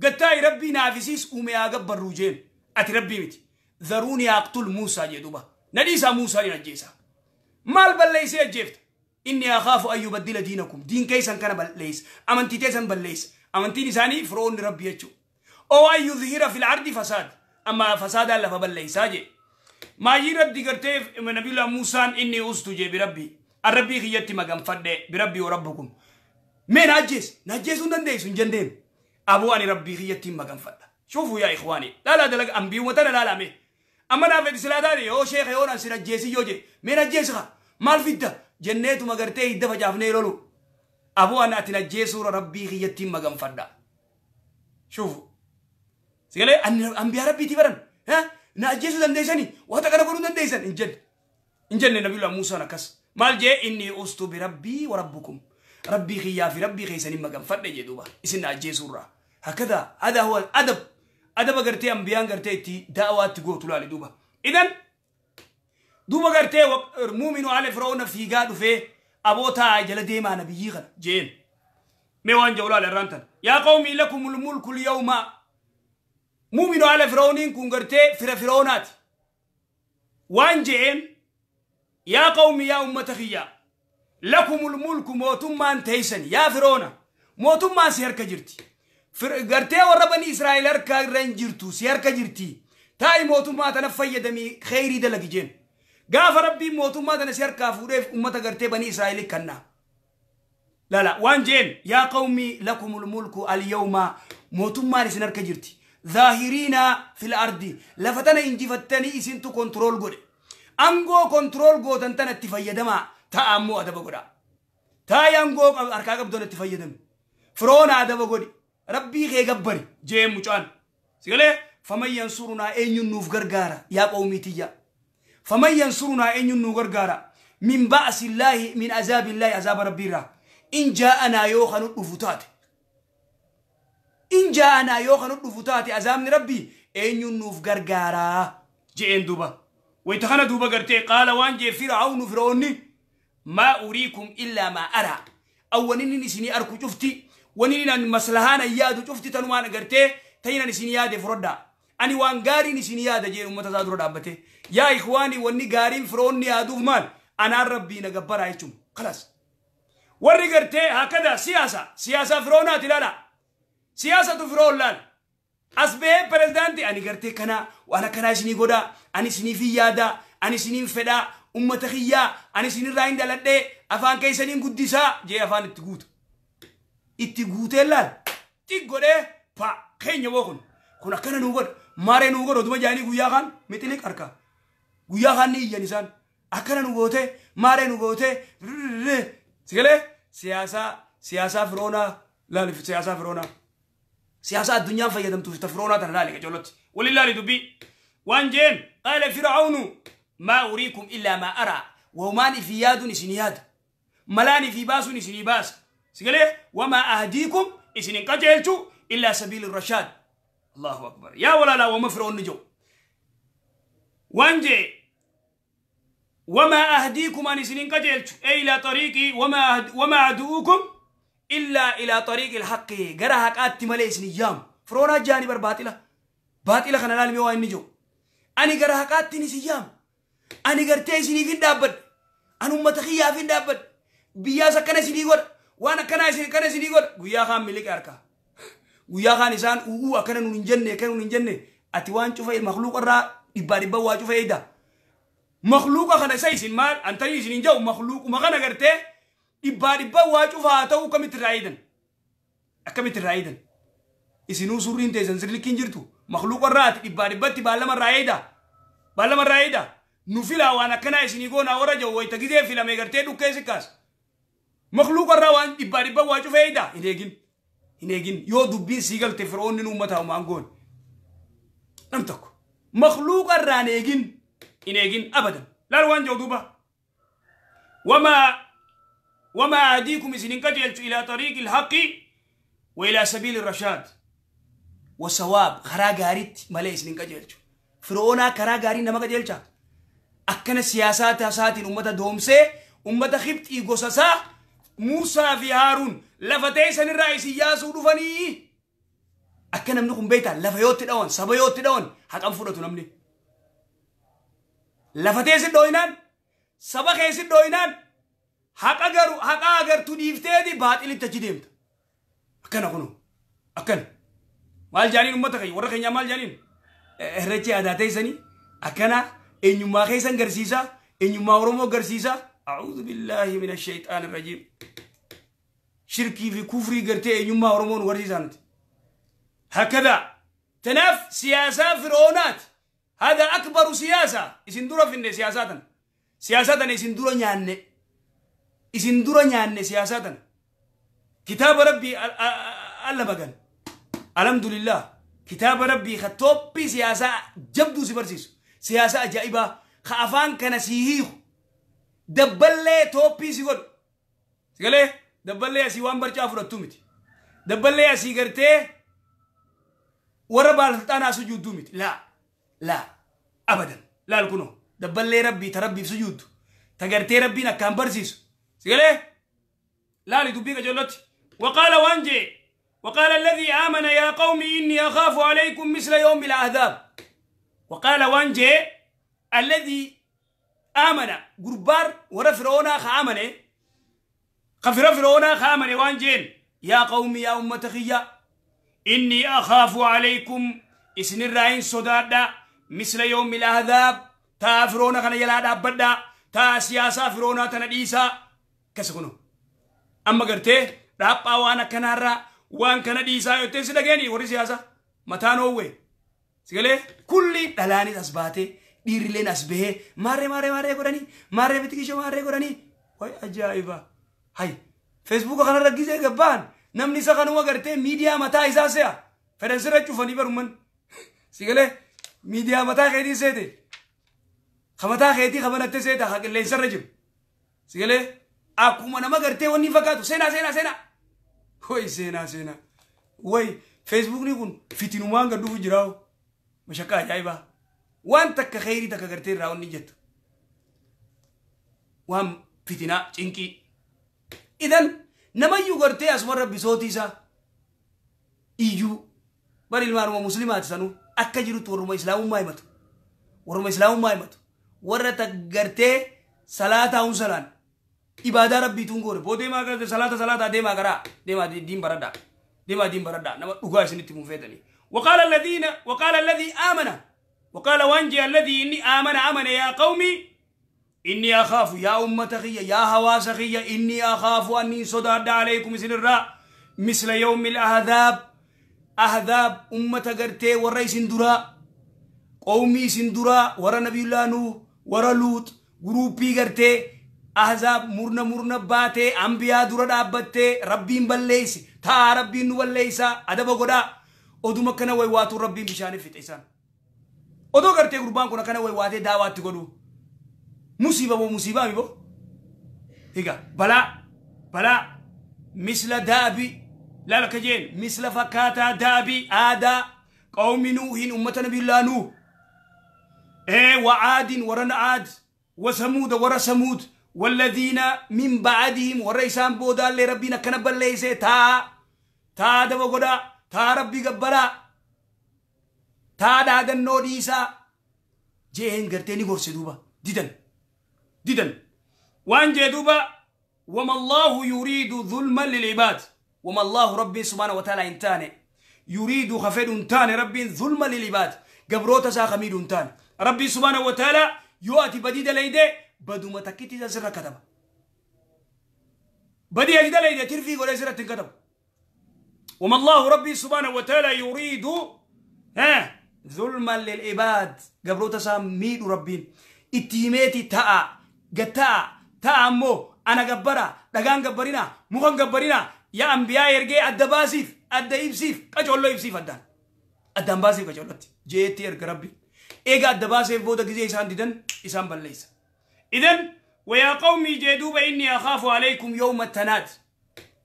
Speaker 1: Gattaa'i rabbii naafisiis uume haa gabbarruu jeen ati rabbii miti. Zaruuni aqtul Muusaa jee duuba. Nadhiisaa Muusaa ni ajjeesa. Maal balleessee ajjeefta? Inni akhaafu an yubaddila diinakum. Diin keessan kana balleessa. Amantii teessan balleessa. Amantiin isaanii firoonni rabbi jechuudha. Oo an yudhira fil ardi fasaad. Amma fasaadaan lafa balleessaa jee. Maayii rabbi gartee nabiyullah Muusaan inni ustu jee birabbi. Arrabbii kiyyatti maganfadhe birabbi wa rabbukum. Mee na ajjees. Na ajjeesuu hin dandeessu hin jenneen. Aboo ani rabbii kiyyatti maganfadha. Shuufuu yaa ikhwaani. Laalaa dalaga ambiyuma tana laalaa mee. Amma naaf fedhi silaa taate yoo sheekha yoo naan sin ajjeesi yoo jee. Mee na ajjeesi haa. Maal fidda? Jenneetuma gartee hidda facaafnee lolu. Aboo ani ati ajjeesuura rabbii kiyyatti maganfadha. Shuufu. Sigalee ambiyaa rabbiitii baran. Na ajjeesuu dandeessanii wanta kana godhuu dandeessan hin jenne. Hin jenne nabiyullah Muusaan akkas. Maal jee inni ustu bi rabbii wa rabbukum. Rabbii kiyyaa fi rabbii keessanii maganfadhe jee duuba. Isin na ajjeesuurraa. Hakkadaa hadaa huwa adab. Adaba gartee ambiyaan gartee itti da'awaatti gootu laali duuba. Idan duuba gartee muuminu ala firoona fiigaa dhufee abootaa jala deemaa nabiyyii kana jeen. Mee waan jedhu laala irraan tana. Yaa qawmii lakumul mulku lyawma. Muuminu ala firooniin kun gartee fira firoonaati. Waan jeen yaa qawmi yaa ummata kiyyaa. Lakumul mulku mootummaan teessan yaa firoona. Mootummaan si harka jirti. Gartee warra bani Israa'el harka irra hin jirtu si harka jirti. Taa'i mootummaa tana fayyadamii kheyrii dalagi jeen. Gaafa rabbiin mootummaa tana si harkaa fuudheef ummata gartee bani Israa'el kannaa. Lala waan jeen yaa qawmi lakumul mulku al-yawma mootummaan isin harka jirti. Zaahiriina fil ardi lafa tana injifattanii isintu kontirool godhe. Angoo kontirool gootan tana itti fayyadamaa ta'a ammoo adaba godhaa. Taa'i angoo harkaa qabdoon itti fayyadami. Firoona adaba godhi. Rabbii kee gabbari jeen mucaan. Sigalee faman yansurunaa eenyuun nuuf gargaara yaa qawmii tiyya. Faman yansurunaa eenyuun nu gargaara min ba'sillaahi min azaabillaahi azaaba rabbiirraa. In jaa'anaa yoo kanu dhufu taate. In jaa'anaa yoo kanu dhufu taate azaabni rabbii eenyuun nuuf gargaaraa jeen duuba. Wayita kana duuba gartee qaala waan jee fir'aawnu firoonni maa uriikum illaa maa araa. Awwaninni isinii arku cufti. Wani an maslahaan yaadu cufti tanumaan agartee tayinan isin yaade furodhaa. Ani waan gaariin isin yaada jeen ummata isaa dura dhaabbate. Yaa ikhwaani wanni gaariin firoonni yaaduuf maal? Anaan rabbii na gabbaraa jechuun. Khalas. Warri gartee hakada siyaasa. Siyaasa firoonaati ilaala. Siyaasatu firoon laala. As bahee pirezidaantii ani gartee kana waan akkanaa isinii godhaa. Ani isiniif hin yaadaa. Ani isiniin fedhaa. Ummata kiyyaa. Ani isinirraa hin dhaladhee. Afaan keessaniin guddisaa jee afaan itti guuta. Itti guutee laal. Xiq godhee pa keenya boo kun. Kun akkana nuu godha. Maaree nuu godha oduma jaanii guyyaa kaan mixiliq harka. Guyyaa kaan ni iyyan isaan. Akkana nu gootee maaree nu gootee sigalee siyaasaa firoonaa laali siyaasaa firoonaa. Siyaasa addunyaan fayyadamtuuf ta firoonaa tana laali qacoolotti. Waliin laali dubbii. Waan jeen qaala fir'aawnu maa uriikum illaa maa araa. Wahumaan ifi yaaduun isin yaada. Malaan ifi baasuun isinii baasa. Sigalee wamaa ahdiikum isinin qajeelchu illaa sabiili rashaad. Allahu akbar. Yaa walaalaa wama firoonni jiru. Waan jee wamaa ahdiikum an isinin qajeelchu ey ilaa xariiqii wamaa adu'ukum illaa ilaa xariiqi ilhaqqi gara haqaatti malee isin yaamu. Firoonaa jaani bar baaxila. Baaxila kana laalmee waa inni jiru. Ani gara haqaatti isin yaamu. Ani gartee isiniif hin dhaabbadhe. Ani ummata kiyyaaf hin dhaabbadhe. Biyyaas akkana isinii godha. Waan akkanaa isin akkana isinii godha. Guyyaa kaan miliqe harkaa. Guyyaa kaan isaan u'uu akkana nuun hin jenne akkana nuun hin jenne ati waan cufa makluuqa irraa dhibbaa dhibba waa cufa eeyda. Makluuqa kana isa isin maal antanii isin hin jedhu makluuquma kana gartee Dhibbaa dhibbaa waa cufaa ta'uu akkamitti irraa eedan? Akkamitti irraa eedan? Isinuu surriin teessan sirlikkiin jirtu. Makluuqa irraati dhibbaa dhibbatti baallama irraa eeda. Baallama irraa eeda. Nu filaa waan akkanaa isinii goonaa warra jiru wayita gizee filame gartee dhukkee si kaasa. Makluuqa irraa waan dhibbaa dhibbaa waa cufee eeda. Hin eegin. Hin eegin. Yoo dubbiin sii galte firoonni nu uummataa uumaan goone. Nam tokko. Makluuqa irraa hin eegin. Hin eegin abadan. Laal waan jiru duuba. وما أهديكم إسنين قجلت إلى طريق الحق وإلى سبيل الرشاد وصواب خرا غاريت مالي إسنين قجلت فرعونا خرا غاري نما قجلت أكن سياسات ساتين أمة دومسي أمة خبت إيغوساسا موسى في هارون لفتي سن الرئيس ياسو دفني أكن منكم بيتا لفيوت دون سبيوت دون حق أنفرتو نمني لفتي سن دوينان سبخي سن دوينان haqa garu haqa agartuu dhiifteeti baaxilitti achi deemta. Akkana kunoo akkana maal jaaniin uummata keenya warra keenyaa maal jaaniin irreechi aadaa teessanii akkana eenyummaa keessan garsiisa eenyummaa Oromoo garsiisa. A'uudhu billaahi mina shayxaani rajiim. Shirkii fi kufrii gartee eenyummaa Oromoo nu garsiisaa nuti. Hakada tanaaf siyaasaa fir'oonaati. Hada akbaru siyaasa isin dura finne siyaasaa tana. Siyaasaa tana isin dura nyaanne. Isin dura nyaanne siyaasaa tana. Kitaaba rabbii alla magan. Alhamdulillah. Kitaaba rabbii ka toppii siyaasaa jabduu si barsiisu. Siyaasa ajaa'ibaa ka afaan kana si hiiku. Dabballee toppii si godhu. Sigalee dabballee asii waan barcaa fudhattuu miti. Dabballee asii gartee warra baalxaanaa sujuudduu miti. Laa laa abadan. Laal kunoo dabballee rabbii ta rabbiif sujuuddu. Ta gartee rabbiin akkaan barsiisu. سيقولي لا لدبيك جلتي. وقال وانجي وقال الذي آمن يا قوم إني أخاف عليكم مثل يوم الأحزاب. وقال وانجي الذي آمن قربار ورفرونا خامنه خفر فرعون خامنه وانجين يا قوم يا أمة خيا إني أخاف عليكم إسن الرأين صدادا مثل يوم الأحزاب. تا فرعون خنا يلا دابدا تا سياسة فرعون تنديسا كسكنو أما قرتي رابا وانا كنارا وان كان ديسا يوتي سدغني وري سياسة متانو وي سيغلي كل دلاني اسباتي ديرلين اسبه ماري ماري ماري غوراني ماري بتكيشو ماري غوراني وي عجائبا هاي فيسبوك كان رغيزه غبان نمني سكنو غرتي ميديا متا ايساسيا فرنسرا چوفني برمن سيغلي ميديا متا خيدي سيتي خمتا خيدي خبنت سيتا حق لين سيغلي akkuma nama gartee wanni fakkaatu seenaa seenaa seenaa way seenaa seenaa way feesbuukni kun fitinumaan gad dhufu jiraawo mashakkaa ajaa'ibaa waan takka kheyrii takka gartee irraa wanni jettu waan fitinaa cinqii idan namayyuu gartee asuma rabbi sootii isaa iyyuu bari ilmaanuma muslimaati sanuu akka jirutti warruma islaamummaa himatu warruma islaamummaa himatu warra takka gartee salaataa hun salaan ibaadaa rabbiituun goone boodee maa gartee salaata salaataa deemaa garaa deemaa diin baradhaa deemaa diin baradhaa nama dhugaa isinitti mun feetanii. وقال الذين وقال الذي آمن وقال وانجي الذي إني آمن آمن يا قومي إني أخاف يا أمة خيا يا هواس خيا إني أخاف أني صداد عليكم سن الراء مثل يوم الأحزاب أحزاب أمة قرتي ورئيس درا قومي سندرا ورا نبي الله نوح ورا لوط جروبي قرتي أحزاب مرنا مرنا باتي أنبياء درا دابتي ربين بليس تا ربين نوليسا أدب غدا oduma kana way waatu rabbiin bishaaniif fixe isaan odoo gartee gurbaan kun akkana way waatee daawaatti godhu musiiba moo musiibaa mi bo egaa balaa balaa misla daabi laala ka jeen misla fakkaataa daabi aadaa qawmi nuuhin ummata nabiyullaa nuuh wa aadin warra aad wa samuuda warra samuud والذين من بعدهم ورئيسان بودا اللي ربنا كان بليسه تا تا دبا غدا تا ربي غبرا تا دادن نوديسا جين غرتيني غورسي دوبا ديدن ديدن وان جي دوبا وما الله يريد ظلما للعباد وما الله ربي سبحانه وتعالى انتاني يريد خفد انتاني ربي ظلما للعباد قبروتا سا خميد انتاني ربي سبحانه وتعالى يؤتي بديد ليده بدو متكتي سر كتب Badii ati dalayde tirfii godhee sirratti hin katabu. وما الله ربي سبحانه وتعالى يريد ها ظلما للعباد قبروتا ساميد ربين اتيميتي تاء قتاء تاء مو انا قبرا دغان قبرنا مخن قبرنا يا انبياء يرجع الدباسيف الديبسيف قجولو يبسيف ادان ادان باسيف قجولت جيتي ارجع ربي ايغا الدباسيف بودا غزي اسان ديدن اسان بليس. اذن ويا قومي جدوب اني اخاف عليكم يوم التناد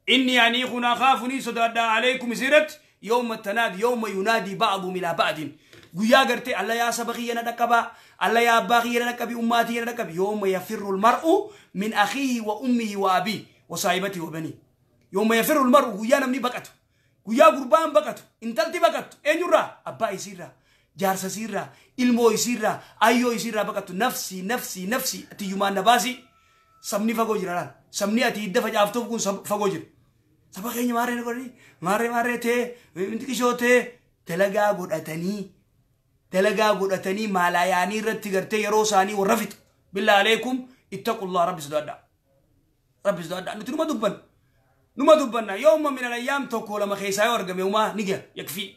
Speaker 1: إني يعني خنا خافني صداد عليكم سيرت يوم التناد يوم ينادي بعضهم إلى بعض قيا قرتي الله يا سبقي أنا دكبا الله يا باغي أنا دكبي أماتي أنا دكبي يوم يفر المرء من أخيه وأمه وأبيه وصاحبته وبنيه يوم يفر المرء قيا نمني بقته قيا قربان بقته انتلتي بقته إن يرى أبا يسيرا جارس سيرا إلمو يسيرا أيو يسيرا بقته نفسي نفسي نفسي أتي نباسي سمني فقو جرالان سمني أتي يدفع جافتو كون فقو جر saba keenya maarree na godhanii maarree maarree ta'ee inti ta'ee dalagaa godhatanii maalayaanii irratti gartee yeroo isaanii warra fixu billaa aleekum ittaqullah rabbi sodaadhaa rabbi sodaadhaa nuti numa dubbanna yooma min alayyaam tokko lama keessaa yoo argame umaa ni gaha yakfii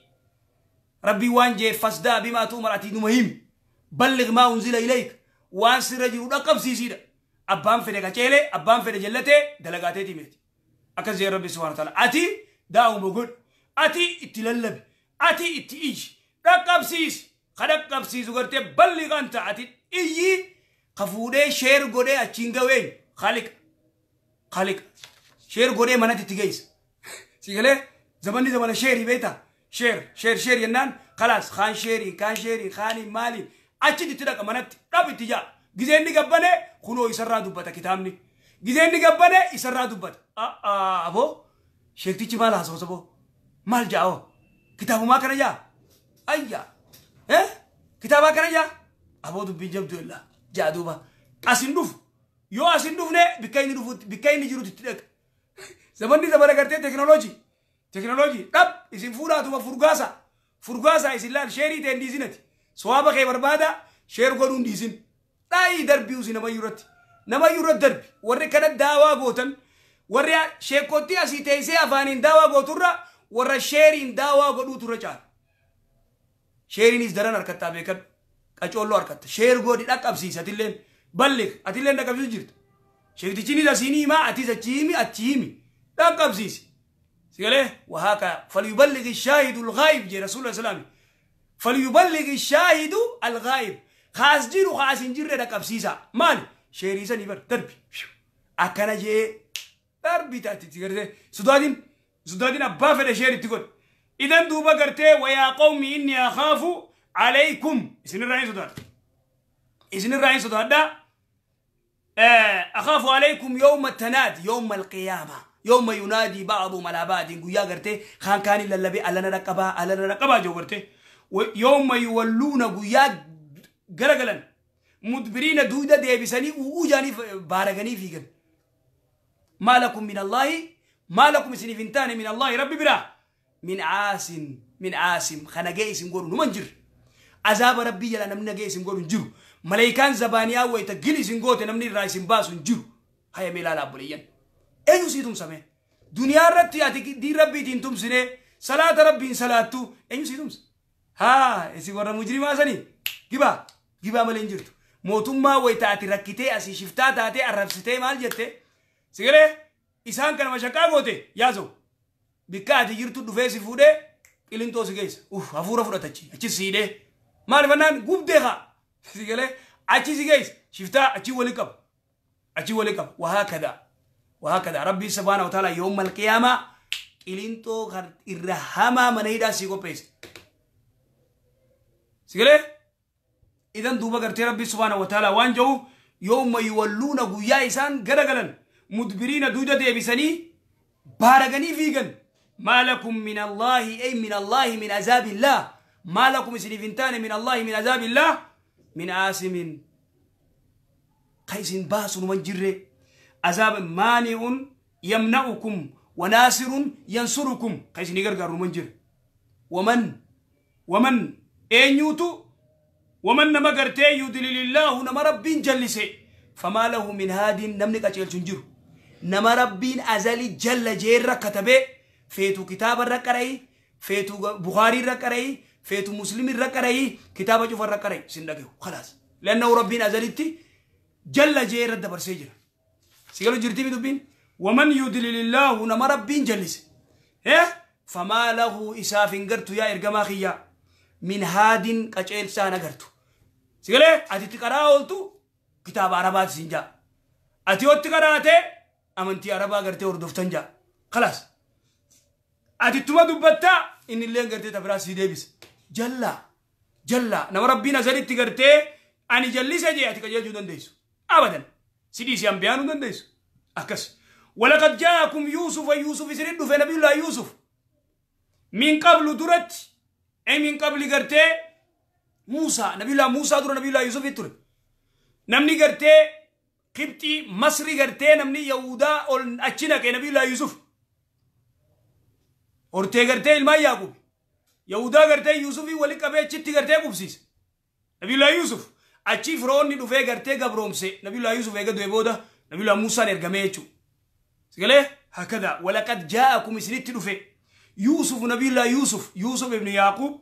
Speaker 1: rabbii waan jee fasdaa bimaa tu'mar ati numa himi balligh maa unzila ilayk waan sirra jiru dhaqqabsiisiidha abbaan fedhe qaceelee abbaan fedhe jallatee dalagaateetii meeti أكزي ربي سبحانه وتعالى أتي داوم بقول أتي اتللب أتي اتيج رقب سيس خدق سيس وقرت بلغ أنت أتي إيجي خفودة شير قدي أتشينجوين خالق خالق شير قدي منات تجيس سيقله زماني زمان شيري بيتا شير شير شير ينان خلاص خان شيري كان شيري خاني مالي أتشي تترك منات ربي تجا جزيني قبله خلو يسرع دبته كتامني جزيني قبله يسرع دبته أبو شيختي مال هذا أبو مال جاو كتابه ما كان جا أيا إيه كتابه كان جا أبو دبي جاب دولا جا دوبا أسندوف يو أسندوف نه بكاين دوف بكاين يجرو تتلك زماني زمان كرتة تكنولوجي تكنولوجي طب إذا فورا توبا فرقاسة فرقاسة إذا لا شيري تنديزينت سوابا خبر بادا شير قانون ديزين لا يدر بيوزي نما يورت نما يورت درب وري كانت دعوة قوتن warra sheekootti asii teessee afaaniin daawaa gooturra warra sheeriin daawaa godhuuturra caala. Sheeriinis daran harkattaa beekan qacolloo harkatta. Sheer godhi dhaqqabsiisa atilleen balleef atilleen dhaqqabsiisu jirta. Sheektichinis asiin himaa atis achi himi achi himi dhaqqabsiisi. Sigalee wahaaka falyuballighi shaahidu alghaayib jee rasuula islaami. Falyuballighi shaahidu alghaayib. Kaas jiru kaas hin jirre dhaqqabsiisa. Maali? Sheerii sanii bar darbi. Akkana jee darbi taati gartee sudaatiin abbaa fedhe sheeritti godhe idan duuba gartee wayaa qawmi inni akhaafu alaykum isinirraa hin sodaadha isinirraa hin sodaadha akhaafu alaykum yawma tanaad yawma alqiyaama yawma yunaadii ba'duhum alaa ba'din guyyaa gartee kaan kaanii lallabee alana dhaqqabaa alana dhaqqabaa jiru gartee yawma yuwalluuna guyyaa garagalan mudbiriina duuda deebisanii u'uu jaanii baaraganii fiigan ما لكم من الله ما لكم سنفنتان من الله ربي برا من عاصم من عاصم خنجيس نقولوا نمنجر عذاب ربي يلا نمنا جيس نقولوا نجر ملايكان زبانيا ويتجلس نقول نمني رايس باس نجر هيا ميلا لابوليان أيو سيتم سمع دنيا رتي أتيك دي ربي تنتم سنة صلاة ربي صلاة أيو سيتم ها إسي ورا مجرم أسني جبا جبا ملنجرت موتما ويتأتي ركتي أسي شفتا تأتي الرفستي مال جتة سيقله إسان كان مشاكل قوتي يازو بكاتي جرتو دفيسي فوده إلين توسي جيس أوف أفورا فورا تشي أشي سيده ما لفنان قوب دها سيقله أشي سيجيس شفتا أشي ولكب أشي ولكب وهكذا وهكذا ربي سبحانه وتعالى يوم القيامة إلين تو غر إرهما من هيدا سيقو بيس سيقله إذن دوبا قرتي ربي سبحانه وتعالى وانجو يوم يولون قويا إسان غرغلن مدبرين دوجة ديبسني بارغني فيغن ما لكم من الله أي من الله من عذاب الله ما لكم سنفنتان من الله من عذاب الله من عاصم قيس باس ومنجر عذاب مانع يمنعكم وناصر ينصركم قيس نغرغر ومنجر ومن أين يوتو ومن نما غرتي يدلل الله نما ربين جلسه فما له من هاد نمني قچل سنجر Nama rabbiin azali jalla jeerra katabee feetu kitaaba irra qara'i, feetu Bukhaarii irra qara'i, feetu Muslim irra qara'i, kitaaba cufa irra qara'i sin dhagahu. Khalaas. Lanna rabbiin azalitti jalla jeerra dabarsee jira. Sigalu jirti dubbiin? Waman yudlilillahu nama rabbiin jallise. Famaa lahu isaaf hin gartu yaa ergamaa kiyyaa. Min haadin qaceelsaa agartu. Sigalee ati itti qaraa ooltu kitaaba Arabaati sin jaa. Ati yotti qaraatee amantii Arabaa gartee hordoftan jaa. Khalaas. Ati ittuma dubbattaa inni illee gartee tabiraa sii deebisa. Jallaa. Jallaa. Nama rabbiin azalitti gartee ani jallise jee ati qajeelchuu dandeessu. Abadan. Sidii si ambiyaanuu dandeessu. Akkas. Walaqad jaakum Yuusufa Yuusuf isinit dhufe nabiyullaa Yuusuf. Min qablu duratti ay min qabli gartee Muusaa nabiyullaa Muusaa dura nabiyullaa Yuusuf ture. Namni gartee Qibxii Masri gartee namni Yahudaa ol achi naqe nabiyullaa Yuusuf. Hortee gartee ilmaan Yaaqub. Yahudaa gartee Yuusufii wali qabee achitti gartee qubsiise. Nabiyullaa Yuusuf achi firoonni dhufee gartee gabroomse nabiyullaa Yuusuf eega du'e booda nabiyullaa Muusaan ergamee jechuudha. Sigalee hakada walaqad jaa'akum isinitti dhufe Yuusuf nabiyullaa Yuusuf Yuusuf ibnu Yaaqub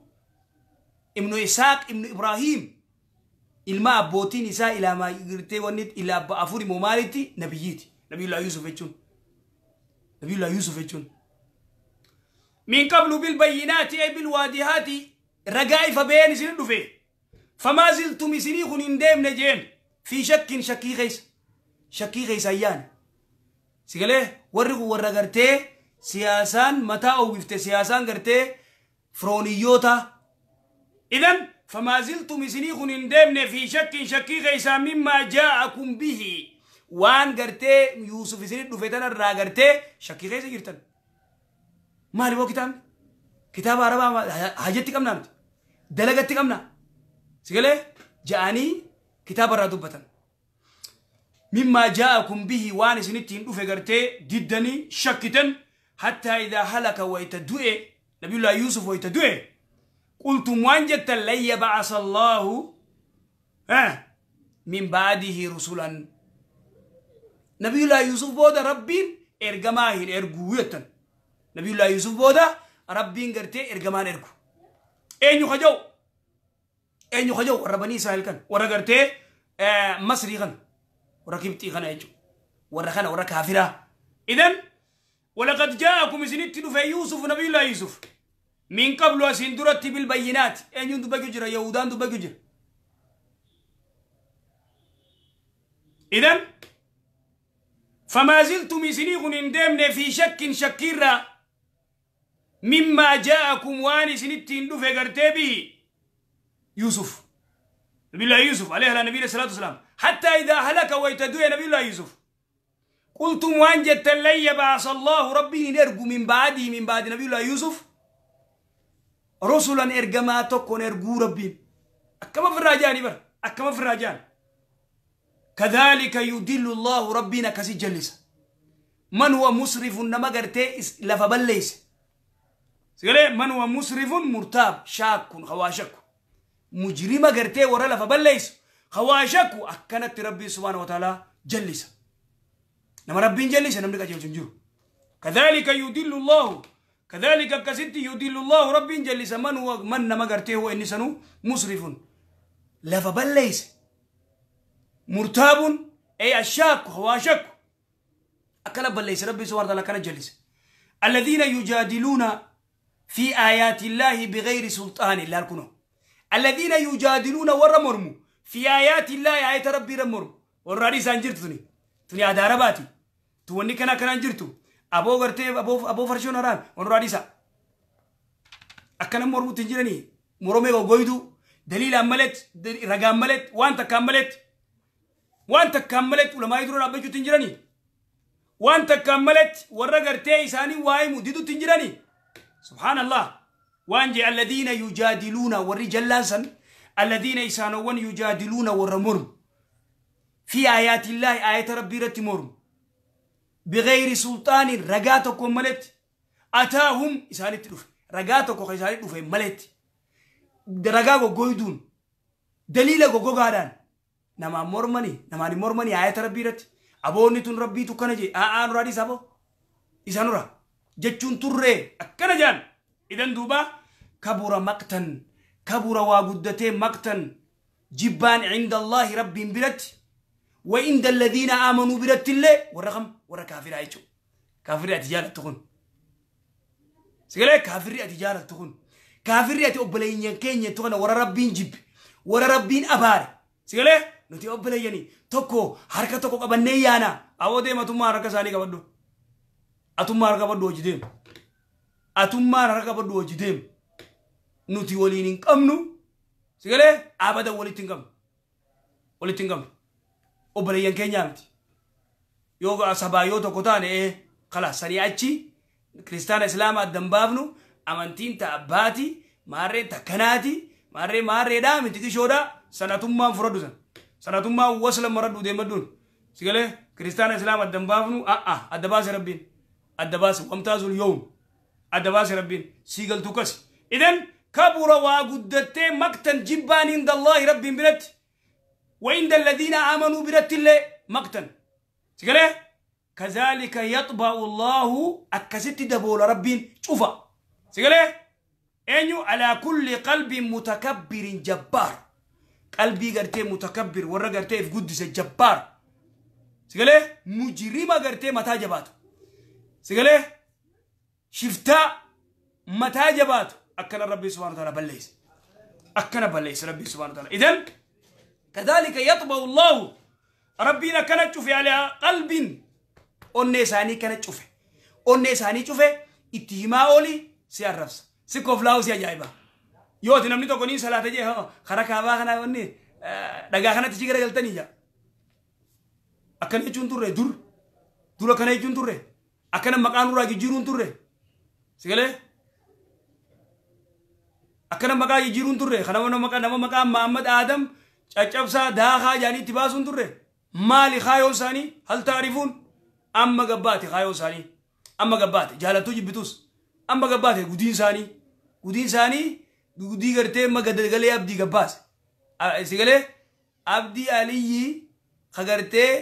Speaker 1: ibnu Isaaq ibnu Ibrahiim ilma abbootiin isaa ilaamaa gartee wanni ila abba afuri moo maalitti nabiyyiiti nabiyullaa Yuusuf jechuun nabiyullaa Yuusuf jechuun. Min qablu bilbayyinaati ay bilwaadihaati ragaa ifa been isin dhufe famaa ziltum isinii kun hin deemne jeen fi shakkin shakkii keessa ayyaan. Sigalee warri kun warra gartee siyaasaan mataa uwwifte siyaasaan gartee firooniyyoota. Idan famaa ziltum isinii kun hin deemne fi shakkin shakkii keessaa mimmaa jaa'akum bihi waan gartee Yuusuf isinii dhufe tanarraa gartee shakkii keessa jirtan. Maali boo kitaabni? Kitaaba Arabaa hajatti qabnaa miti. Dalagatti qabnaa. Sigalee ja'anii kitaaba irraa dubbatan. Mimmaa jaa'akum bihi waan isinitti hin dhufe gartee diddanii shakkitan hattaa idaa halaka wayita du'e nabiyullaa Yuusuf wayita du'e qultum waan jettan lan yab'asa Allaahu min ba'dihi rusulan. Nabiyullaa Yuusuf booda rabbiin ergamaa hin erguu jettan. Nabiyullaa Yuusuf booda rabbiin gartee ergamaan ergu. Eenyu kaja'u? Eenyu kaja'u? Warra banii Israa'el kan warra gartee Masrii kan warra Kibxii kana jechuudha. Warra kana warra kaafiraa. Idan walaqad jaa'akum isinitti dhufe Yuusuf nabiyullaa Yuusuf. Min qablu asiin duratti bilbayyinaati. Eenyuun dubbachuu jira? Yahudaan dubbachuu jira. Idan famaa ziltum isinii kun hin deemne fi shakkin shakkiirraa mimmaa jaa'akum waan isinitti hin dhufe gartee bihi Yuusuf. Nabiyullaa Yuusuf alayhi ala nabiyyi salaatu wasalaam. Hattaa idaa halaka wayita du'e nabiyullaa Yuusuf. Qultum waan jettan lan yab'asa Allaahu rabbiin hin ergu min ba'dii min ba'di nabiyullaa Yuusuf rusulan ergamaa tokkoon erguu rabbiin. Akkama ofirraa ja'anii bara akkama ofirraa ja'an. Kadhalika yudillu Allaahu rabbiin akkasi jallisa. Man huwa musrifun nama gartee lafa balleesse. Sigalee man huwa musrifun murtaab shaakkun hawaa shakku. Mujrima gartee warra lafa balleessu hawaa shakku akkanatti rabbiin subhaana wa ta'aalaa jallisa. Nama rabbiin jallise namni qajeelchu hin jiru. Kadhalika yudillu Allaahu kadhalika akkasitti yudillu Allaahu rabbiin jallisa man huwa man nama gartee huwa inni sanuu musrifun lafa balleesse. Murtaabun ay ashaakku hawaa shakku akkana balleesse rabbiin subhaana wa ta'aalaa akkana jallise. Alladhiina yujaadiluuna fi aayaati Illaahi bighayri sulxaanin laal kunoo. Alladhiina yujaadiluuna warra mormu fi aayaati Illaahi aayata rabbii irra mormu warra adii isaan jirtu tuni tuni aadaa Arabaati tu wanni kana akkanaan jirtu aboo gartee aboo farshoon haraam warra adii isaa akkana mormutti hin jiranii moromee goggoytuu daliilaan maletti ragaan maletti waan takkaan maletti waan takkaan maletti ulamaa'ii dura dhaabbachuutti hin jiranii waan takkaan maletti warra gartee isaanii waa'ee himu didutti hin jiranii. Subhaanallah. Waan jee alladhiina yujaadiluuna warri jallaan san alladhiina isaanowwan yujaadiluuna warra mormu fi aayaatillaahi aayata rabbii irratti mormu bighayri sulxaanin ragaa tokko maletti ataahum isaanitti dhufe ragaa tokko ka isaanitti dhufe maletti ragaa goggoyduun daliila goggogaadhaan namaan mormanii namaan hin mormanii aayata rabbii irratti Aboonni tun rabbiitu kana jee a'aa nuraa dhiisa aboo isa nura jechuun turree akkana jaan. Idan duuba kabura maqtan kabura waa guddatee maqtan jibbaan cinda Allaahi rabbiin biratti wa inda alladhiina aamanuu biratti illee warra kam warra kaafiraa jechuudha. Kaafirri ati jaalattu kun sigalee kaafirri ati jaalattu kun kaafirri ati obboleeyyan keenya jettu kana warra rabbiin jibbe warra rabbiin abaare sigalee nuti obboleeyyanii tokko harka tokko qabannee yaana awoo deema atummaa harka isaanii qabadhu atummaa harka qabadhu hojii deemu atummaan harka qabadhu hojii deemu nuti waliin hin qabnu sigalee abadan walitti hin qabnu walitti hin qabnu obboleeyyan keenyaa miti yoo sabaa yoo tokko taane خلاص sanii achi kiristaana islaama addan baafnu amantiin ta abbaati maarreen ta kanaati maarree maarreedhaa miti qishoodhaa sanatummaan fudhadhu san sanatummaan wasla maradhu deemadhuun sigalee kiristaana islaama addan baafnu a'a adda baase rabbiin adda baase wamtaazul yawm adda baase rabbiin sii galtuu kasi idan kabura waa guddattee maqtan jibbaan inda Allaahi rabbiin biratti wa inda alladhiina aamanuu biratti illee maqtan sigalee كذلك يطبع الله أكست دبول ربين شوفا سيقولي أنيو على كل قلب متكبر جبار قلبي قرتي متكبر ورا قرتي في قدس الجبار سيقولي مجرمة قرتي متى جباتو سيقولي شفتا متى جباتو أكن ربي سبحانه وتعالى بليس أكن بليس ربي سبحانه وتعالى. إذن كذلك يطبع الله ربنا كانت شوفي على قلب onnee isaanii kana cufe onnee isaanii cufe itti himaa ooli si arrabsa si koflaa'u si ajaa'iba yoo ati namni tokko ni salaata jee karaa kaabaa kana wanni dhagaa kanatti si garagaltanii jaa akkana jechuun turre dur dur akkana jechuun turre akkana maqaan nurraa jijjiiruun turre si galee akkana maqaa jijjiiruun turre kana nama maqaa Mahammad Aadam caccabsaa daakaa jaanii itti baasuun turre maali kaayoon isaanii hal taarifuun amma gabbaate kaayoo isaanii amma gabbaate jaalattuu jibbitus amma gabbaate gudiin isaanii gudii gartee amma gadagalee abdii gabbaase si galee abdii aliyyi ka gartee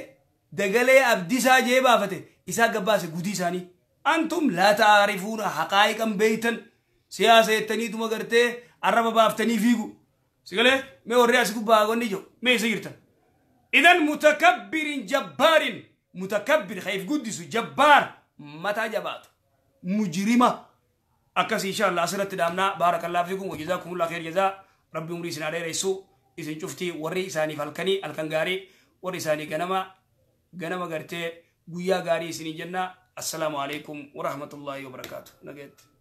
Speaker 1: dagalee abdiisaa jee baafate isaa gabbaase gudii isaanii antum laa taarifuuna haqaa'iqan beeytan siyaasa jettaniituma gartee arraba baaftanii fiigu si galee mee warri as gubbaa gonni jiru mee isa jirtan idan mutakabbirin jabbaarin متكبر خايف قدس جبار متى جبات مجرمة أكاس إن شاء الله أسرت دامنا بارك الله فيكم وجزاكم الله خير جزاء ربي عمري سنة رئيسو إذن شفتي وري ساني فالكني الكنغاري وري ساني غنما غنما غرتي غويا غاري سني جنة. السلام عليكم ورحمة الله وبركاته. نجت.